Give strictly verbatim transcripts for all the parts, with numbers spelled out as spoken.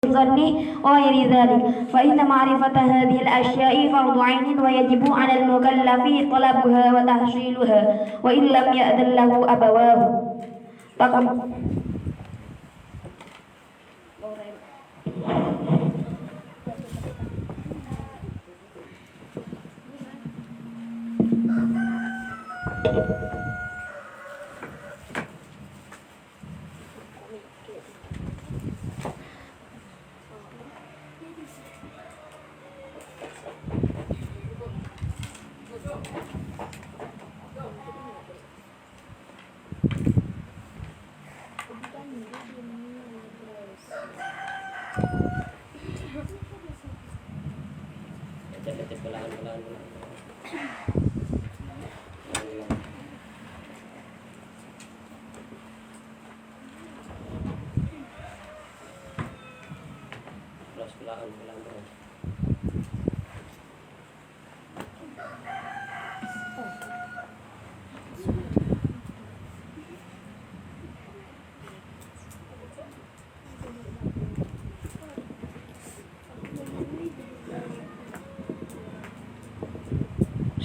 الظن وغير ذلك، فإن معرفة هذه الأشياء فرض عين ويجب على المكلف طلبها وتحصيلها وإن لم يأذن له أبواه.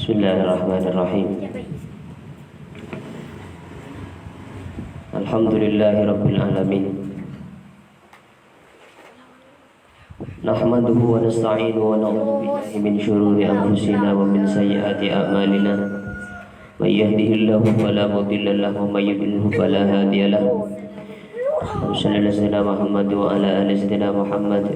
بسم الله الرحمن الرحيم. الحمد لله رب العالمين. نحمده ونستعينه ونعوذ بالله من شرور أنفسنا ومن سيئات أعمالنا. من يهده الله فلا مضل له ومن يضلله فلا هادي له. اللهم صل على سيدنا محمد وعلى آل سيدنا محمد.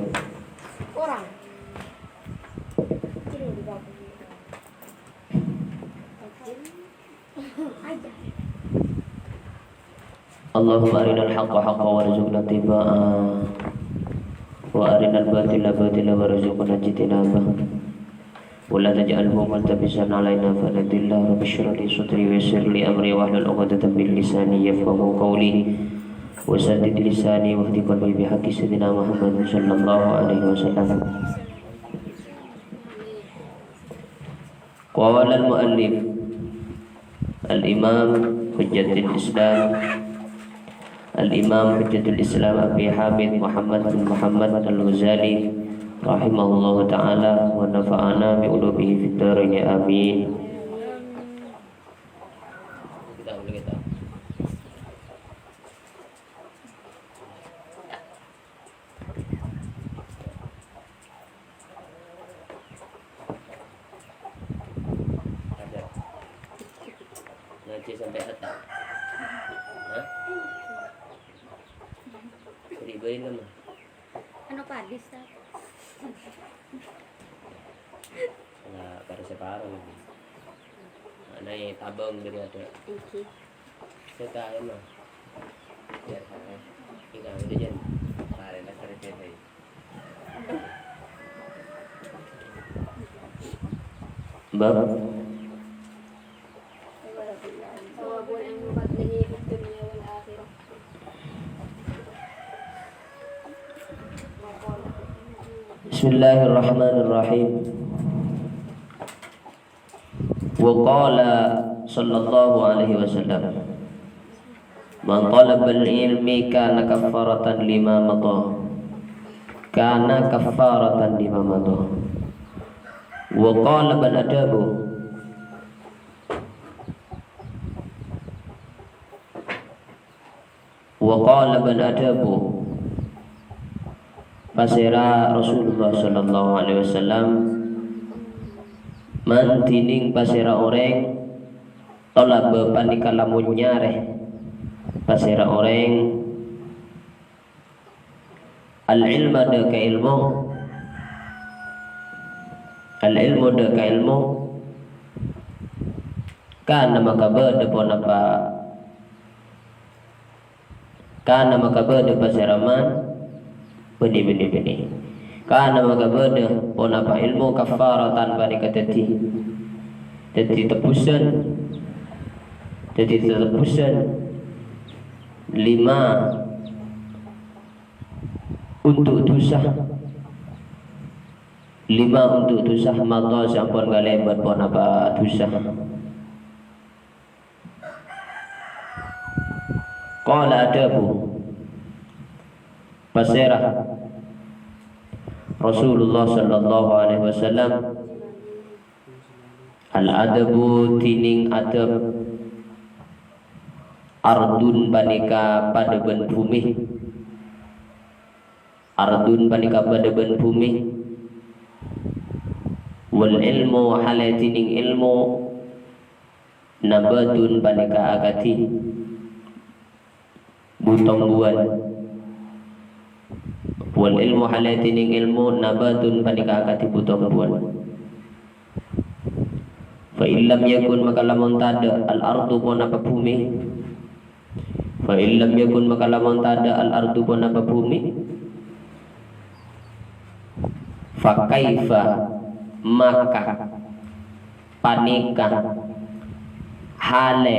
اللهم أرنا الحق حقا وارزقنا اتباعه، وأرنا الباطل باطلا وارزقنا اجتنابه، ولا تجعله ملتبسا علينا فنضل. رب اشرح لي صدري ويسر لي أمري واحلل عقدة من لساني يفقهوا قولي، وسدد لساني واهد قلبي بحق سيدنا محمد صلى الله عليه وسلم. Qala al-mu'allif, Al-Imam Hujjatul Islam, Al-Imam Hujjatul Islam Abi Hamid Muhammad bin Muhammad Al-Ghazali, rahimahullahu ta'ala, wa nafa'ana bi ulumihi fid darain, amin. Ada. Ngajhi sampè' hatam. Hah? Bâri' bâi lah, mah. Anu padis, ta? Lah, karo separo lagi. Ana' tabâng bâri' ada. Èngghi. Sè ta' emang. Iyâ, sampè'. Iyâ, udah, Jan. Marèna sering cerita. Bab. Bismillahirrahmanirrahim. Wa qala sallallahu alaihi wasallam, "Man talabal ilmi kana kaffaratan lima madha." Kana kaffaratan lima madha. Wa qala bal adabu. Wa qala bal adabu, pasèra Rasulullah sallallahu alaihi wasallam, man dhinèng pasèra orèng, talaba panèka lamon nyarè, pasèra orèng al-ilma dâ' ka èlmo, al-ilmu dâ' ka èlmo, kana maka bâdâ ponapa Kana maka bâdâ pasèra man bânnè, bânnè, bânnè. Kana maka bâdâ ponapa èlmo kaffaratan panèka dhâddhi, dhâddhi tebbusân, dhâddhi tebbusân lima untuk dhusa, lima untuk dhusa madha sè ampon kalèbât ponapa dhusa. Qala adabu, pasèra Rasulullah sallallahu alaihi wasallam, "Al-adabu," dhinèng adab, "ardun," panèka padâ bân bhumè. "Ardun," panèka padâ bân bhumè. "Wal ilmu," hale dhinèng ilmu, "nabatun," panèka akadhi bu-tombuwân. "Wal ilmu," hale dhinèng ilmu, "nabatun," panèka akadhi bu-tombuwân. "Fa in lam yakun," maka lamon tadâ', "al-ardu," ponapa bhumè. "Fa in lam yakun," maka lamon tadâ' "al-ardu," ponapa bhumè. "Fa kaifa," maka panèka hale,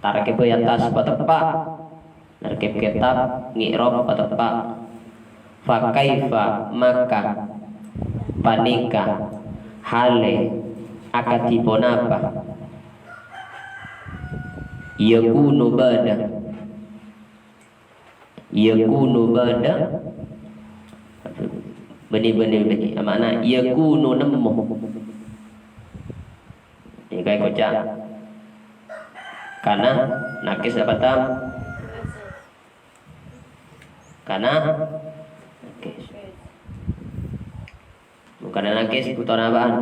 tarkèbâ è attas pateppa', tarkèb kètab, ngè'rab pateppa'. "Fa kaifa," maka panèka hale akadhi ponapa, "yakunu," bâdâ, "yakunu," bâdâ, bânnè, bânnè, bânnè, ma'na "yakunu," nemmo. Nèka èkoca' kana nakis apa tam? Kana nakis. Bukan nakis, buton apaan?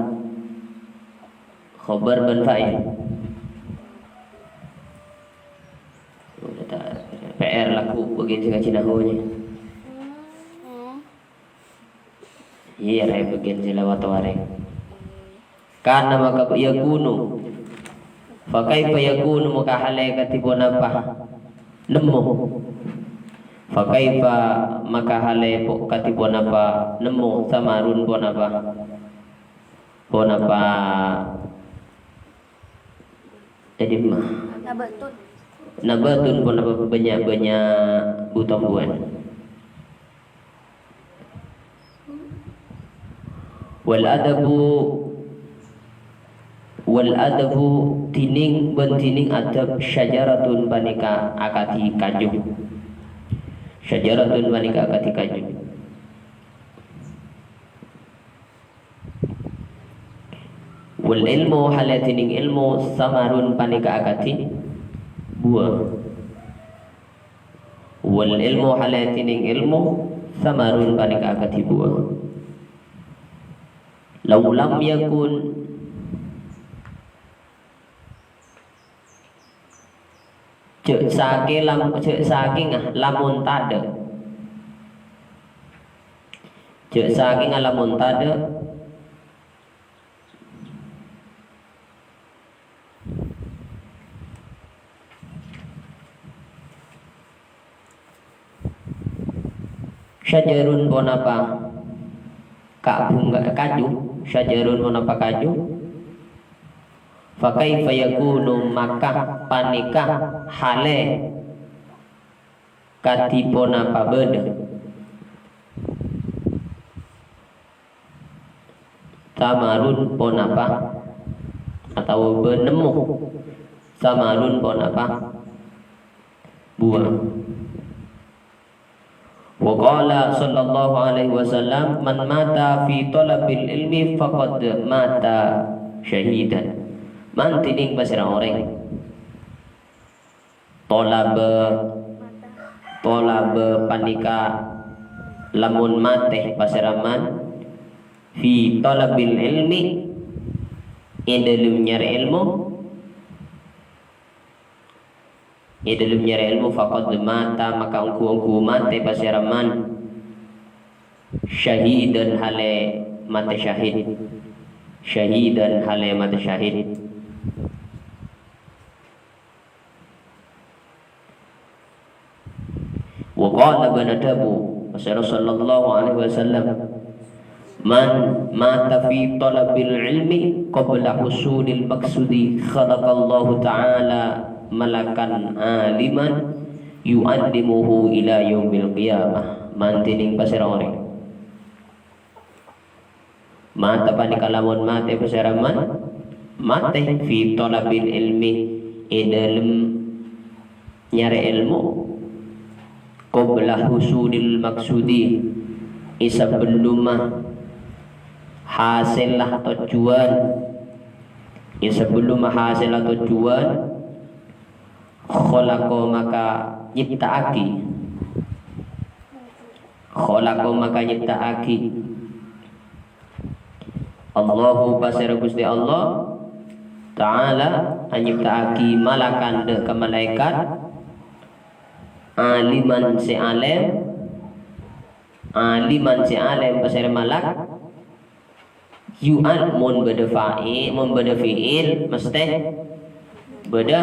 Khobar bân fa'il. P R laku bâgiân sè ngajhi nahwu, yâ. Iyâ, rè, bâgiân sè lewat warè. Kana maka yakunu. Fa kaifa yakunu, maka hale kadhi ponapa nemmo. Fa kaifa, maka hale po-, kadhi ponapa nemmo, samarun ponapa. Ponapa Edimma. Nabatun. Nabatun ponapa bânnya'-bânnya' bu-tombuwân. Wal adabu, wal adabu dhinèng bân dhinèng adab syajaratun panèka akadhi kaju. Syajaratun panèka akadhi kaju. Wal ilmu, hale dhinèng ilmu, samarun panèka akadhi buwâ. Wal ilmu, hale dhinèng ilmu, samarun panèka akadhi buwâ. Lau lam yakun, jhâ' sakè-, lam-, jhâ' sakènga lamon tadâ'. Jhâ' sakènga lamon tadâ'. Syajarun ponapa ka-, bhungka-, kaju, syajarun ponapa kaju, fa kaifa yakunu, maka panèka hale kadhi ponapa bâdâ. Samarun ponapa, atawa bâ-, nemmo. Samarun ponapa buwâ. Wa qala sallallahu alaihi wasallam, "Man mata fi thalabil ilmi faqad mata syahidan." Man dhinèng pasèra orèng Thalaba, thalaba panèka lamon matè pasèra man, fi thalabil ilmi, è dhâlem nyarè èlmo, è dhâlem nyarè èlmo, faqad mata, maka ongghu-ongghu matè pasèra man, syahidan hale matè syahid, syahidan hale matè syahid. Wa qala bân adhâbu Rasulullah sallallahu alaihi wasallam, "Man mata fi thalabil ilmi qabla husulil maqsudi khalaqallahu ta'ala malakan aliman yu'allimuhu ila yaumil qiyamah." Man dhinèng pasèra orèng Mata panèka lamon matè pasèra man, matè fi thalabil ilmi, è dhâlem nyarè èlmo, qabla husulil maqsudi, Sabellumma hasèlla tojjhuwân, sabellumma hasèlla tojjhuwân, khalaqa maka nyipta'aghi. Khalaqa maka nyipta'aghi. Allahu pasèra Ghustè Allah Ta'ala anyipta'aghi malakan dâ' ka malaèkat, aliman sè alèm, aliman sè alèm pasèra malak, yu'al, mon bâdâ fa'i-, mon bâdâ fi'il, mestè bâdâ,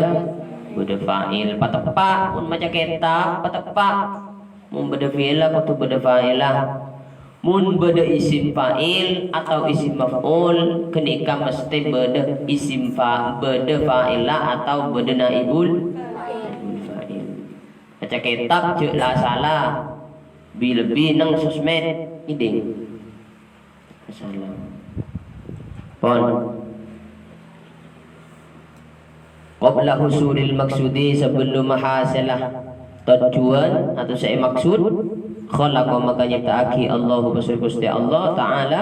bâdâ fa'il. Pateppa', mon maca kètab, pateppa'. Mon bâdâ fi'illa, kodhu bâdâ fa'illa. Mon bâdâ isim fa'il atau isim maf'ul, ghânèka mestè bâdâ isim fa-, bâdâ fa'illa atau bâdâ naibul, naibul fa'il. Maca kètab jhâ' la sala, bi-, lebbi neng sosmed, ngèdhing. Wassalam. Pon. Qabla husulil maqsudi, sabellumma hasèlla tojjhuwân atau sè èmaksud, khalaqa maka nyipta'aghi Allahu pasèra Ghustè Allah Ta'ala,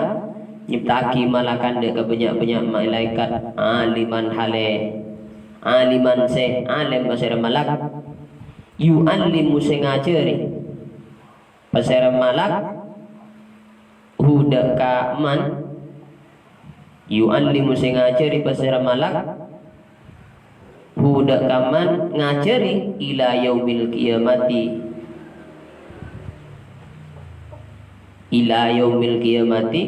nyipta'aghi malakan dâ' ka bânnya'-bânnya' malaèkat, aliman halè, aliman sè alèm pasèra malak, yu'allimu sè ngajhâri. Pasèra malak, hu dâ' ka man, yu'allimu sè ngajhâri pasèra malak, hu dâ' ka man ngajhâri ila yaumil qiyamati. Ila yaumil qiyamati,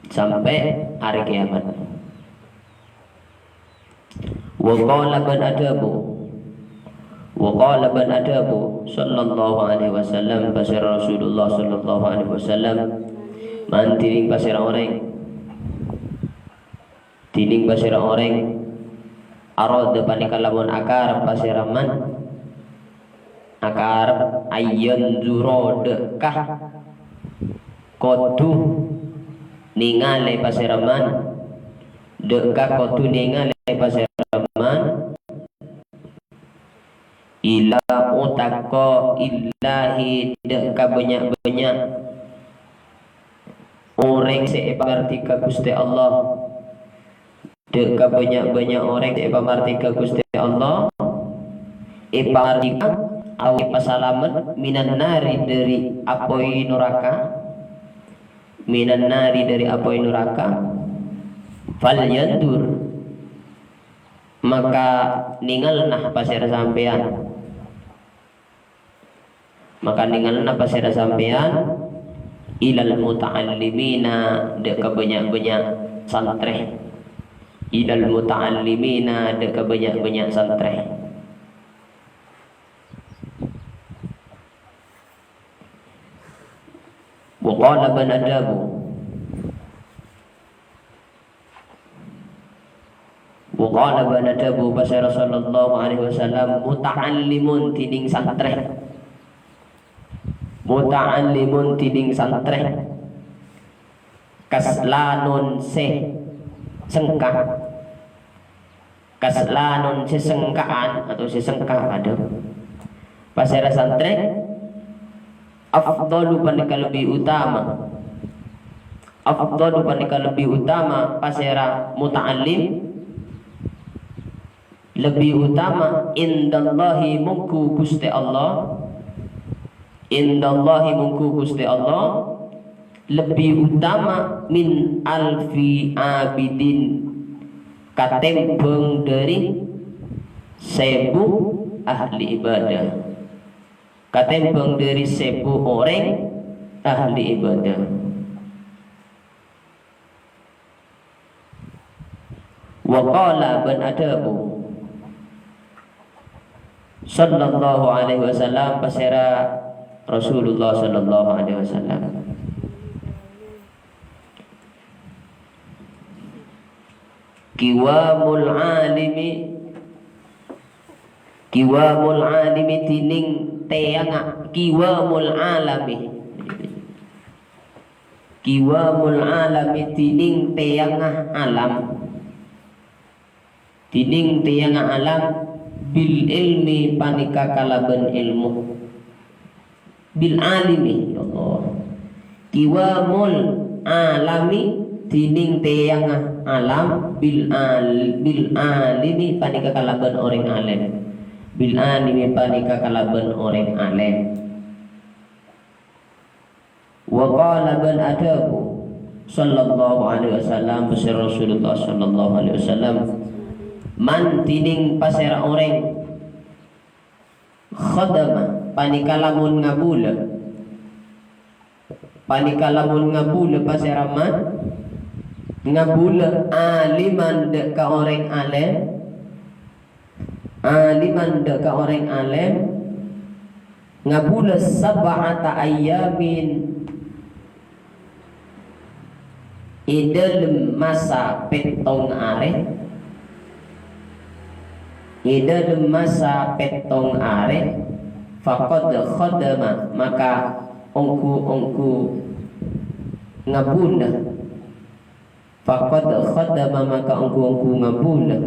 sampè' arè kiyamat. Wa qala bân adhâbu, wa qala bân adhâbu, sallallahu alaihi wasallam, pasèra Rasulullah sallallahu alaihi wasallam, man dhinèng pasèra orèng, dhinèng pasèra orèng, arada panèka lamon akarep pasèra man, akarep, ayyanzura dâ' ka, kodhu nèngalè pasèra man, dâ' ka kodhu nèngalè pasèra man, ila utaqaillahi dâ' ka bânnya'-bânnya' orèng sè èpamardhika Ghustè Allah. Dâ' ka bânnya'-bânnya' orèng sè èpamardhika Ghustè Allah, èpamardhika, awi èpasalamet, minan nari, dâri apoy naraka, minan nari, dâri apoy naraka, falyanzur, maka nèngalna pasèra sampèyan. Maka nèngalna pasèra sampèyan, ilal muta'allimina, dâ' ka bânnya'-bânnya' santrè. Ilal muta'allimina, dâ' ka bânnya'-bânnya' santrè. Wa qala bân adhâbu. Wa qala bân adhâbu pasèra sallallahu alaihi wasallam, muta'allimun dhinèng santrè. Muta'allimun dhinèng santrè. Kaslanun sè sengka. Kaslanun sè sengka'an atau sè sengka, aduh. Pasèra santrè, afdalu panèka lebbi utama. Afdalu panèka lebbi utama pasèra muta'allim. Lebbi utama indallahi mongghu Ghustè Allah. Indallahi mongghu Ghustè Allah. Lebbi utama min alfi abidin, katèmbhâng dâri sèbu ahli ibadah. Katèmbhâng dâri sèbu orèng ahli ibadah. Wa qala bân adhâbu sallallahu alaihi wasallam, pasèra Rasulullah sallallahu alaihi wasallam. Qiwamul alimi, qiwamul alimi dhinèng tèyangnga, qiwamul alami. Qiwamul alami dhinèng tèyangnga alam. Dhinèng tèyangnga alam bil ilmi panèka kalabân èlmo. Bil alimi, ya Allah. Qiwamul alami, dinding teyangnga alam, bil al-, bil alimi panèka kalabân orèng alèm. Bil alimi panèka kalabân orèng alèm. Wa qala bân adhâbu sallallahu alaihi wasallam, pasèra Rasulullah sallallahu alaihi wasallam, "Man," dinding pasèra orèng, "khadama," panèka lamon ngabulâ. Panèka lamon ngabulâ pasèra, man? Ngabulâ aliman dâ' ka orèng alèm. Aliman dâ' ka orèng alèm. Ngabulâ sab'ata ayyamin. È dâlem masa pèttong arè, è dâlem masa pèttong arè, faqad khadama, maka ongghu-ongghu ngabulâ. Faqad khadama, maka ongghu-ongghu ngabulâ.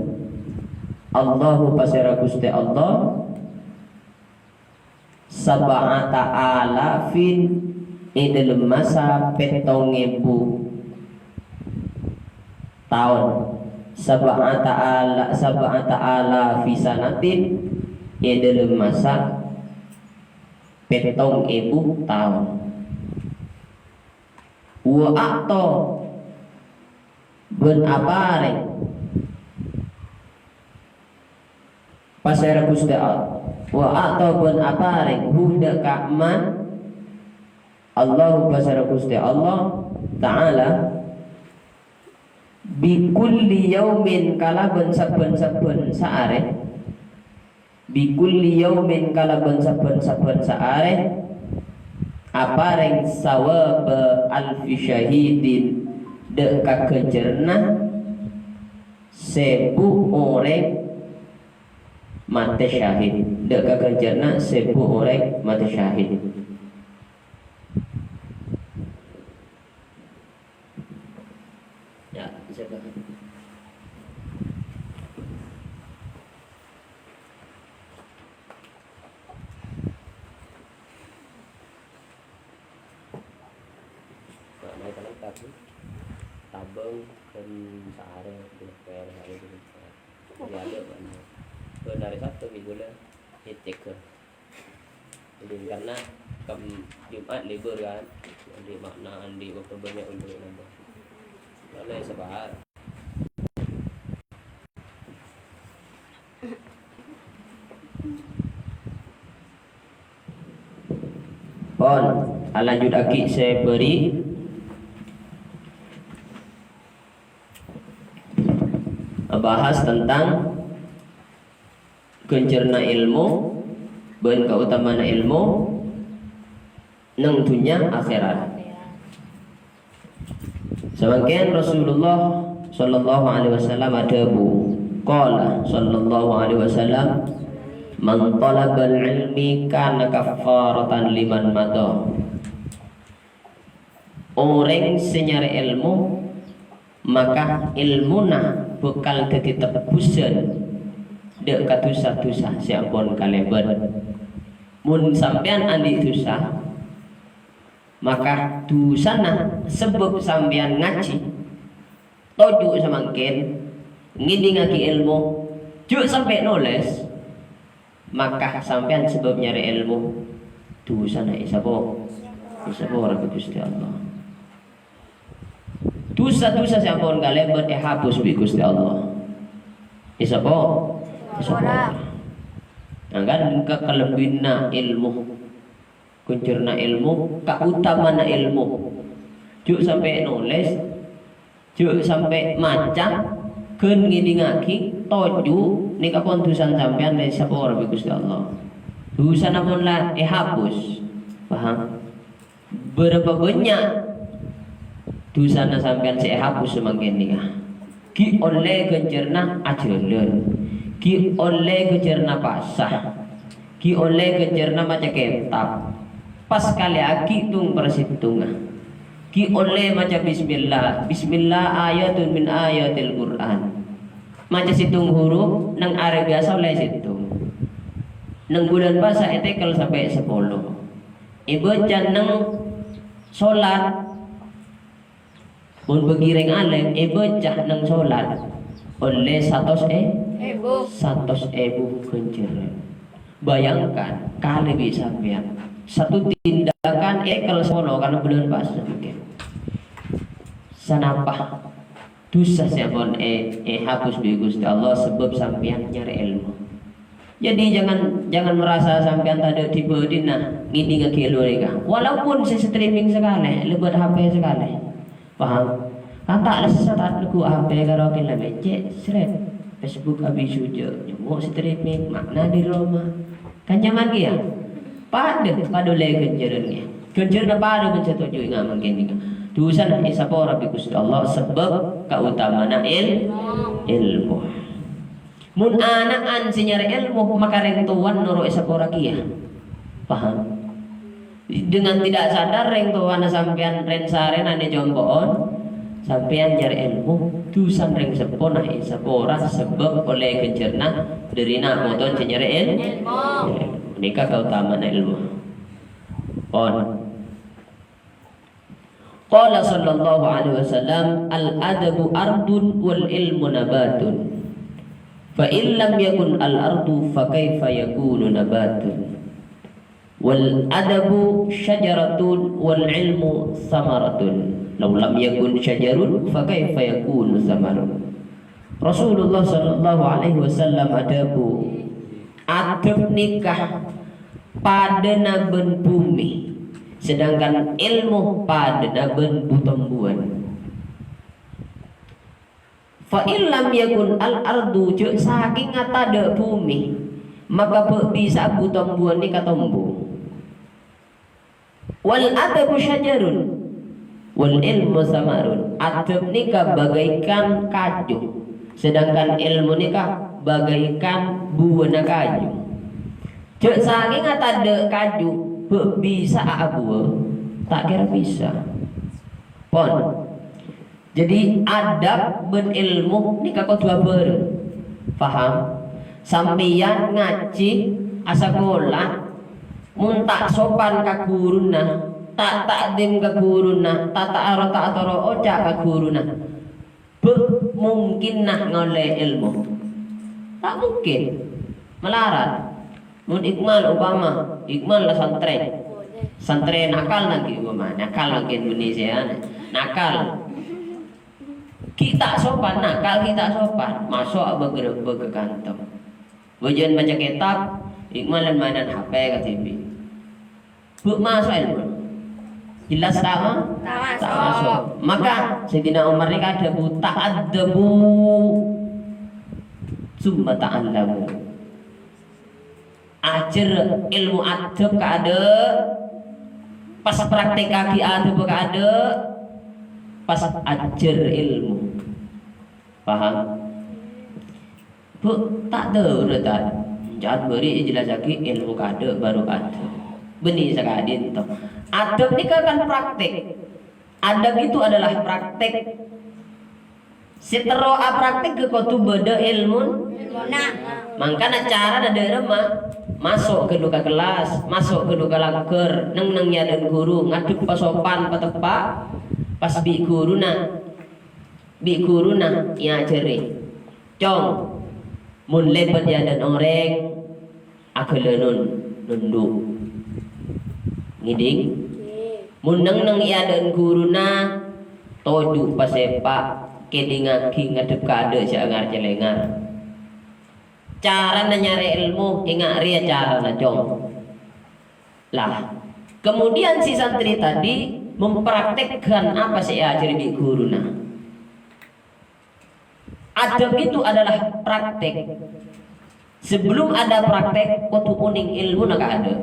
Allahu, pasèra Ghustè Allah, sab'ata alafin, è dâlem masa pèttong èbu taon. Sab'ata ala-, sab'ata alafi sanatin, è dâlem masa pèttong èbu taon. Wa a'ta, bân aparèng. Pasèra Ghustè Allah. Wa a'ta, bân aparèng, hu, dâ' ka man, Allahu, pasèra Ghustè Allah Ta'ala, bi kulli yaumin, kalabân sabbhân-sabbhân saarè, bi kulli yaumin, kalabân sabbhân-sabbhân saarè, aparèng sawaba alfi syahidin, dâ' ka ghânjhârânna sèbu orèng matè syahid. Dâ' ka ghânjhârânna sèbu orèng matè syahid. Ya, bisa, Pak. Nah, naik lengkap, sih. Tabung kan saarè, dileper, saarè, dileper. Jadi ada, Pak. Benar, Sabtu, Minggu lah, ngecek ke. Jadi, karena kem-, Jumat libur, kan. Jadi, makna andi' waktu banyak untuk nambah. Boleh sepakat. Pon, alanjut aghi' sè bâri'. Bahas tentang ghânjhârânna èlmo bân kaotamana èlmo neng dhunnya akhèrat. Samangkèn Rasulullah sallallahu alaihi wasallam adhâbu, qala sallallahu alaihi wasallam, "Man talabal ilmi kana kaffaratan liman madha." Orèng sè nyarè èlmo, maka èlmona bhâkal dhâddhi tebbhusân dâ' ka dhusa-dhusa sè ampon kalèbât. Mon sampèyan andi' dhusa, maka dhusana sabâb sampèyan ngajhi, toju' samangkèn, ngèdingngaghi èlmo, jhâ' sampè' nolès, maka sampèyan sabâb nyarè èlmo, dhusana èsapora, èsapora ka Ghustè Allah. Dhusa-dhusa sè ampon kalèbât èhapus bi' Ghustè Allah. Èsapo-, èsapora. Nah, kan, ka-, kalebbiyanna èlmo. Ghânjhârânna èlmo, kaotamana èlmo. Jhâ' sampè' nolès, jhâ' sampè' maca, ghân ngèdingngaghi, toju', nèka pon dhusana sampèyan la èsapora bi' Ghustè Allah. Dhusana pon la èhapus. Paham? Bârâmpa bânnya' dhusana sampèyan sè èhapus samangkèn nèka? Ghi' ollè ghânjhârânna ajhâlân, ghi' ollè ghânjhârânna pasa, ghi' ollè ghânjhârânna maca kètab, pas kalèaghi tong-parasèttongnga. Ghi' ollè maca bismillah, bismillah ayatun min ayatil Qur'an. Maca sèttong huruf, neng arè biyasa ollè sèttong. Neng bulân pasa ètèkel sampè' sapolo. Èbâca neng solat. Mon bâgi rèng alèm, èbâca neng solat. Ollè satos è-, Èbu. Satos èbu ghânjhârân. Bayangkan, kalè bi' sampèyan. Satu tindakan èkel sapolo kana bulân pasa mungkin. Sanapa dhusa sè ampon è-, èhapus bi' Ghustè Allah sabâb sampèyan nyarè èlmo. Jadi, jangan, jangan merasa sampèyan tadâ' dhi-bâdhina ngèdingngaghi èlmo rèka. Walaupun sè streaming sakalè, lèbât H P sakalè. Paham? Kan ta' lessa ta' neggu' H P karo kèlèmè, cè' srèt. Facebook abis sujud, nyemmo' streaming, makna di roma. Kan nyaman kèya? Padâ, padâ ollè ghânjhârân kèya. Ghânjhârânna padâ bân sè toju' enga' mangkèn nèka. Dhusana èsapora bi' Ghustè Allah sabâb kaotamana èl-, èlmo. Mon ana'an sè nyarè èlmo, maka rèng towana noro' èsapora kèya. Paham? Dengan tidak sadar, rèng towana sampèyan rèn-sarènan è compo'on, sampèyan nyarè èlmo, dhusana rèng seppona èsapora sabâb ollè ghânjhârânna dhâri na' moton sè nyarè èl-, Èlmo. Nèka kaotamana èlmo. Pon. Qala sallallahu alaihi wasallam, "Al-adabu ardun wal ilmu nabatun. Fa in lam yakun al-ardu, fa kaifa yakunu nabatun? Wal adabu syajaratun wal ilmu samaratun. Law lam yakun syajarun, fa kaifa yakunu samarun?" Rasulullah sallallahu alaihi wasallam adhâbu, "Adhâb nèka padâna bân bhumè, sedangkan èlmo padâna bân bu-tombuwân." "Fa in lam yakun al-ardu," jhâ' sakènga tadâ' bhumè, maka bâ' bisa'a bu-tombuwân nèka tombu. "Wal adabu syajarun, wal ilmu samarun." Adhâb nèka bagaikan kaju, sedangkan èlmo nèka bagaikan buwâna kaju. Jhâ' sakènga tadâ' kaju, bâ' bisa'a abuwâ? Ta' kèra bisa. Pon. Jadi, adab bân èlmo nèka kodhu abhâreng. Paham? Sampèyan ngajhi, asakola, mon ta' sopan ka ghuruna, ta' ta'dhim ka ghuruna, ta' ta-, aro-, ta' atoro' oca' ka ghuruna, bâ' mungkinna ngaollè èlmo? Ta' mungkin. Malarat. Mon Ikmal, opama, Ikmal la santrè. Santrè nakal nangkè, opama, nakal nangkè bânnè sè ana-, nakal. Ghi' ta' sopan, nakal ghi' ta' sopan. Maso' abâ-, grebek ka kantem. Bâjâ'ân maca kètab, Ikmal lân-maènan H P ka T V. Bâ' maso' èlmo. Jelas ta' ma-, Ta' maso'. Ta' maso'. Maka Sayyidina Umar nèka adhâbu, "Ta'addabu, summa ta'allamu." Ajhâr èlmo adhâb kaadâ', pas praktèkaghi adhâb kaadâ', pas ajhâr èlmo. Paham? Bu, ta' tao, ta'. Can bâri' èjellassaghi èlmo kaadâ' bhuru kaadâ'. Bânnè sakadhinto. Adhâb nèka kan praktek. Adab itu adalah praktek. Sè terro apraktek kodhu bâdâ èlmon-, Èlmona. Mangkana carana dâ' remma, maso' ghâllu ka kellas, maso' ghâllu ka langghâr, neng-neng è adâ'na ghuru, ngadhep pasopan, pateppa', pas bi' ghuruna, bi' ghuruna èajhâri. Cong, mon lèbât è adâ'na orèng, aghâlânon, nondhu'. Ngèdhing? Mon neng-neng è adâ'na ghuruna, toju' pasèpa', kèdhingngaghi ngadhep kaadâ' jhâ' ngar-cèlèngar. Carana nyarè èlmo, enga' rèya carana, Cong. Lah, kemudian si santri tadi mempraktekkan apa sè èajhâri bi' ghuruna. Adab itu adalah praktek. Sebelum ada praktek, kodhu onèng èlmona kaadâ'.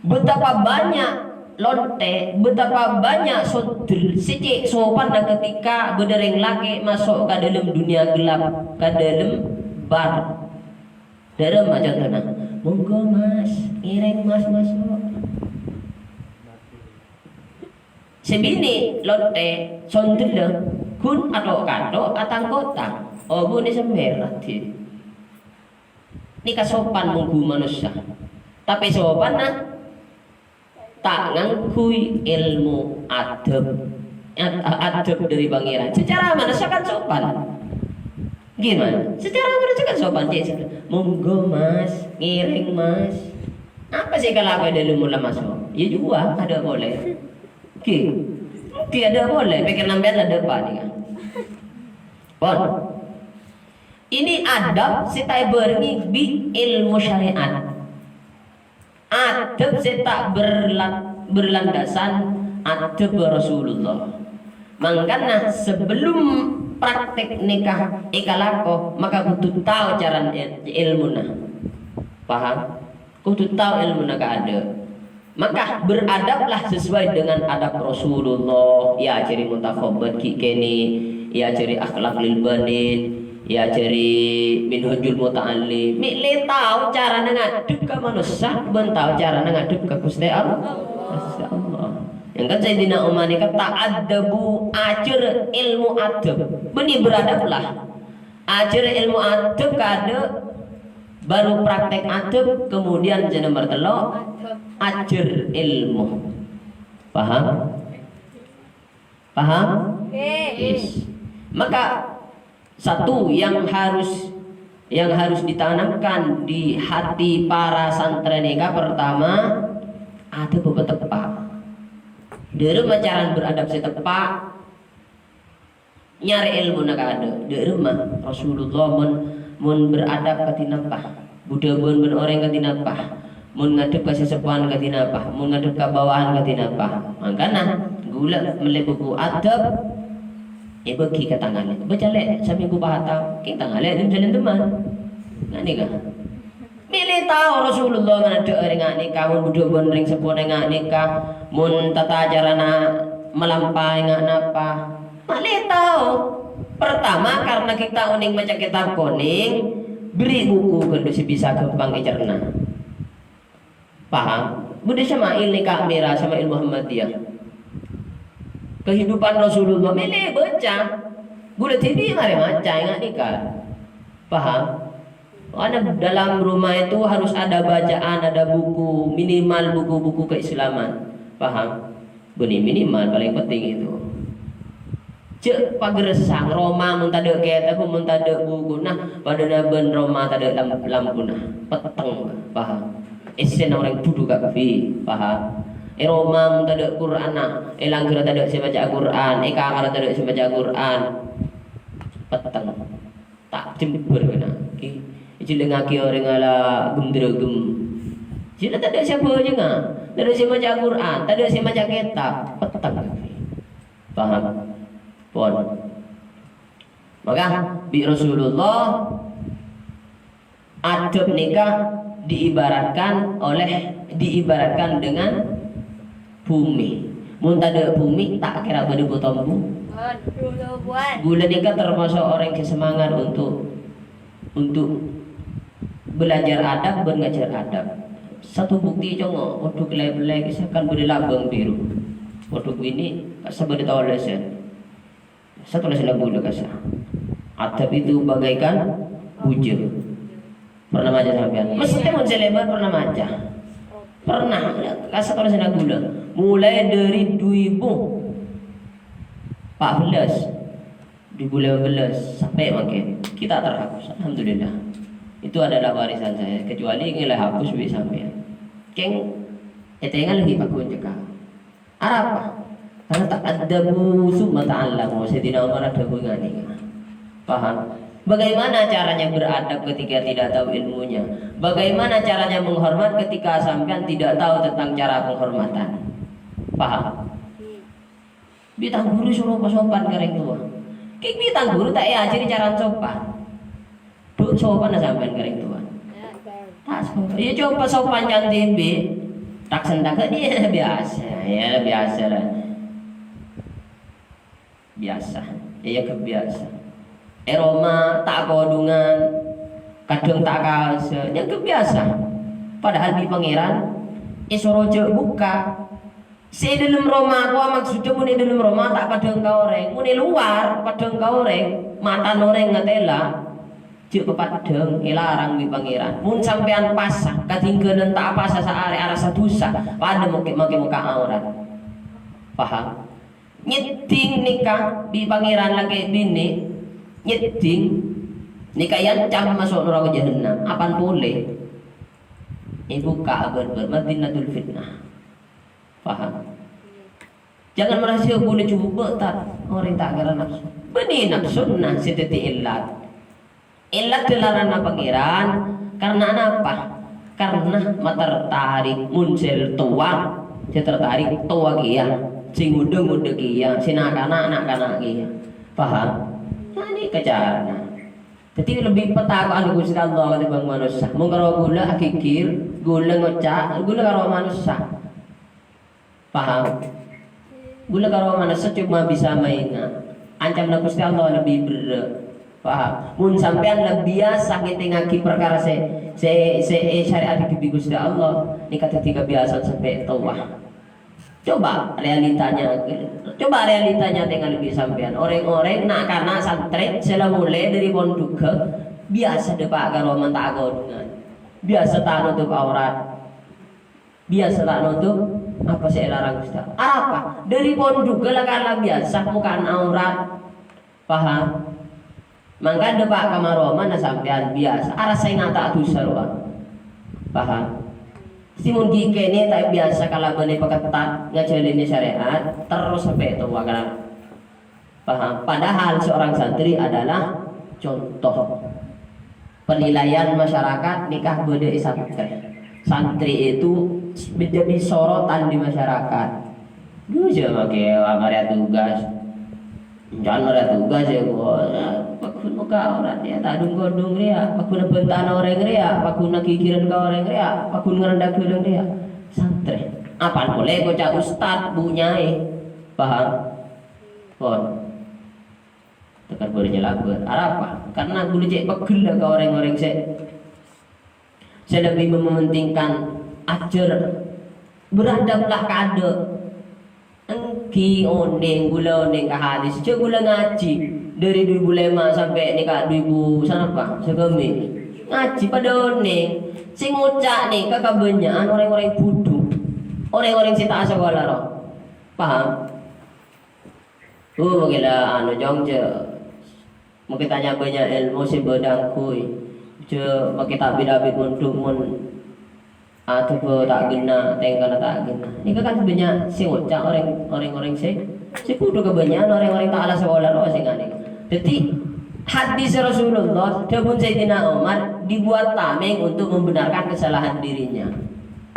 Betapa banyak lonte', betapa banyak sondel sè cè' sopanna ketika bâdâ rèng lakè' maso' ka dâlem dunia gelap, ka dâlem bar. Dâ' remma contona, "Monggo, Mas, ngèrèng Mas maso'." Sè binè' lonte', sondella, ghun atho'-katho' atang-kotang. Obune sember, Raden. Nèka sopan mongghu manossa. Tapè sopanna Ta' ngangghuy èlmo adab. Ad-, adab dâri Pangèran. Secara manossa kan sopan. Gimana? Secara manossa kan sopan, cè', "Monggo, Mas, ngèrèng, Mas." Apa sè èkalakowè dâlem mon la maso'? Iyâ jhuwa, adâ' polè. Ghi. Ghi adâ' polè, pèkkèr sampèyan adâ' apa nèka? Pon. Ini adab sè ta' èbhârengngè bi' èlmo syarè'at. Adab sè ta' berla-, berlandasan adab Rasulullah. Mangkana, sebelum praktek nikah èkalako, maka kodhu tao carana èl-, èlmona. Paham? Kodhu tao èlmona kaadâ'. Maka beradablah sesuai dengan adab Rasulullah. Èajhâri Mutakhabbad ghi' kènè', èajhâri Akhlaq lil Banin, èajhâri Minhajul Muta'allim. Mè' lè tao carana ngadhep ka manossa, bân tao carana ngadhep ka Ghustè Allah. Masya Allah. Yang kan Sayyidina Umar nèka ta'addabu, ajhâr èlmo adab. Bânnè beradablah. Ajhâr èlmo adab kaadâ', baru praktek adab, kemudian sè nomor tello', ajhâr èlmo. Paham? Paham? Yes. Maka satu yang harus, yang harus ditanamkan di hati para santrè nèka, pertama, adab bhâbhâ teppa'. Dârâmma carana beradab sè teppa', nyarè èlmona kaadâ'. Dârâmma Rasulullah mon, mon beradab kadhi napa? Bu dhâbuwân bân orèng kadhi napa? Mon ngadhep ka sè seppowan kadhi napa? Mon ngadhep ka bawahan kadhi napa? Mangkana, ghulâ mellè buku adab, èbâghi ka tang alè'. Baca lè', samènggu pa tao. Kèng tang alè' dhem-dhalem dhimma. Nga' nèka. Mè' lè tao Rasulullah ngadhep orèng nga' nèka, mon bu dhâbuwân rèng seppona nga' nèka, mon tata carana malampaè nga' napa. Mè' lè tao. Pertama, karena kita onèng maca kètab konèng, bherri' buku ghâllu sè bisa ghâmpang ècerna. Paham? Budi Sama'il nèka mèra, Sama'il Muhammadiyah. Kehidupan Rasulullah, mè' lè baca. Ghulâ dhibi' marè maca, nga' nèka. Paham? Karena dalam rumah itu harus ada bacaan, ada buku, minimal buku-buku keislaman. Paham? Bânnè minimal, paling penting itu. Jhâ' pagerressang, roma mon tadâ' kètab, mon tadâ' buku, nah, padâna bân roma tadâ' lam-, lampuna. Petteng, paham? Essèna orèng budhu kabbhi, paham? È roma mon tadâ' Qur'anna, è langghârra tadâ' sè maca Qur'an, è kamarra tadâ' sè maca Qur'an. Petteng. Ta' jembhâr kèna. Èjhellingngaghi orèng la ghem-dhraghem. Jhâ' la tadâ' sè abhâjângnga. Tadâ' sè maca Qur'an, tadâ' sè maca kètab. Petteng. Paham? Pon. Maka, bi' Rasulullah, adab nèka diibaratkan oleh, diibaratkan dengan bumi. Mon tadâ' bumi, ta' kèra bâdâ bu-tombu. Ghulâ nèka termasuk orèng sè semangat untuk, untuk belajar adab bân ngajhâr adab. Satu bukti, congo, waduh, kelep-kelep, misalkan bâdâ labâng biru. Waduh, binè' kassa' bâdâ tolèsan. Satu lagi lagu udah kassa'. Adab itu bagaikan bujur. Pernah maca sampèyan? Mesti mon sè lèbât pernah maca. Pernah. Kassa' terros lagu udah. Mulai dari dua ribu empat belas. Dua ribu lima belas sampai mangkèn. Kita terhapus. Alhamdulillah. Itu adalah warisan saya. Kecuali nilai hapus bi' sampèyan. Kèng, ètèngal lagi paghun cekak. Arapa? Karena ta'addabu summa ta'allamu. Sayyidina Umar adhâbu nganèka. Paham? Bagaimana caranya beradab ketika tidak tahu ilmunya? Bagaimana caranya menghormat ketika sampean tidak tahu tentang cara penghormatan? Paham? Bi' tang ghuru soro pa-, sopan ka rèng towa. Kèng bi' tang ghuru ta' èajhâri carana sopan. Bu, sopanna sampèyan ka rèng towa? Ta' sopan. Iyâ, coba sopan can dhibi'. Tak sentak ka dia biasa. Ya, biasa lah. Biasa. Iyâ, kebiasa. È roma ta' kodhungan, kadhâng ta' kaosè, ya kebiasa. Padahal bi' Pangèran èsoro jhâ' buka. Sè è dâlem roma, kowa maksoddhâ mon è dâlem roma ta' padhâng ka orèng. Mon è lowar, padhâng ka orèng, matana orèng ngatèla. Jhâ' papaddhâng, èlarang bi' Pangèran. Mon sampèyan pasa, kadhingghânan ta' apasa saarè arassa dhusa, padâ mokè-, makè mokka' aurat. Paham? Nyeddhing nèka bi' Pangèran lakè' binè, nyeddhing nèka èancam maso' naraka jahannam. Apaan polè? Èbukka' bhâr-bhâr, Madinatul Fitnah. Paham? Jangan merasa boleh coba, ta', orèng ta' kèra napso. Bânnè napsona sè dhâddhi èllat. Èllat dâlâranna Pangèran, karna napa? Karna matertarik, mon sè towa, sè tertarik towa kèya, sè ngodâ-ngodâ kèya, sè na'-kana' na'-kana' kèya. Paham? Nah, nèka carana. Dhâddhi lebbi patako'an Ghustè Allah katèmbhâng manossa. Mon karo ghulâ aghighir, ghulâ ngoca', ghulâ karo manossa. Paham? Ghulâ karo manossa coma bisa maènga'. Ancamanna Ghustè Allah lebbi berrâ'. Paham? Mon sampèyan la biyasa ngètèngaghi parkara sè, sè, sè èsyarè'attaghi bi' Ghustè Allah, nèka dhâddhi kabiyasaan sampè' towa. Coba realitanya, coba realitanya tèngal bi' sampèyan. Orèng-orèng na'-kana' santrè sè la molè dâri pondhugghâ biyasa dâpa' ka roma ta' akonèngan. Biyasa ta' notop aurat. Biyasa ta' notop apa sè èlarang Ghustè. Arapa? Dâri pondhugghâ la kala biyasa mokkaan aurat. Paham? Mangkana dâpa' ka maromana sampèyan biyasa arassa èngata' dhusa rowa. Paham? Sè mon ghi' kènè' ta' biyasa kalabân èpakettat ngajhâlânè syarè'at, terros sampè' towa kalabân. Paham? Padahal seorang santri adalah contoh. Penilaian masyarakat nèka bâdâ è santrè. Santrè itu menjadi sorotan di masyarakat. Dhu, jhâ' makè marèya tugas. Jhâ' marèya tugas, yâ, kok. Paggun mokka' aurat, yâ, ta' dhung-kodhung rèya. Paggun abhânta'an orèng rèya. Paggun aghighiran ka orèng rèya. Paggun ngarendha ghâlâng rèya. Santrè. Apaan polè koca' ustad, bu nyaè. Paham? Pon. Tekar bârâ nyalabâr. Arapa? Karna ghulâ cè' pegghellâ ka orèng-orèng sè, sè lebbi mementingkan ajhâr. Beradablah ka adâ'. Èngghi onèng, ghulâ onèng ka hadis. Jhâ' ghulâ ngajhi dâri dhu èbu lèma sampè' nèka dhu èbu sanapa? Sagâmè'. Ngajhi padâ onèng. Sè ngoca' nèka kabânnya'an orèng-orèng budhu. Orèng-orèng sè ta' asakola, rowa. Paham? Oh, makè la anu, Cong, jhâ' makè tanya bânnya' èlmo sè bâdâ angghuy. Jhâ' makè ta' bi-, ta' bi-, mondhuk mon adhâbâ ta' ghenna, tèngkana ta' ghenna. Nèka kan bânnya' sè ngoca' orèng, orèng-orèng sè, sè budhu kabânnya'an orèng-orèng ta' la sakola rowa sè nganèka. Dhâddhi, hadis Rasulullah, dhâbuna Sayyidina Umar, dibuat tameng untuk membenarkan kesalahan dirinya.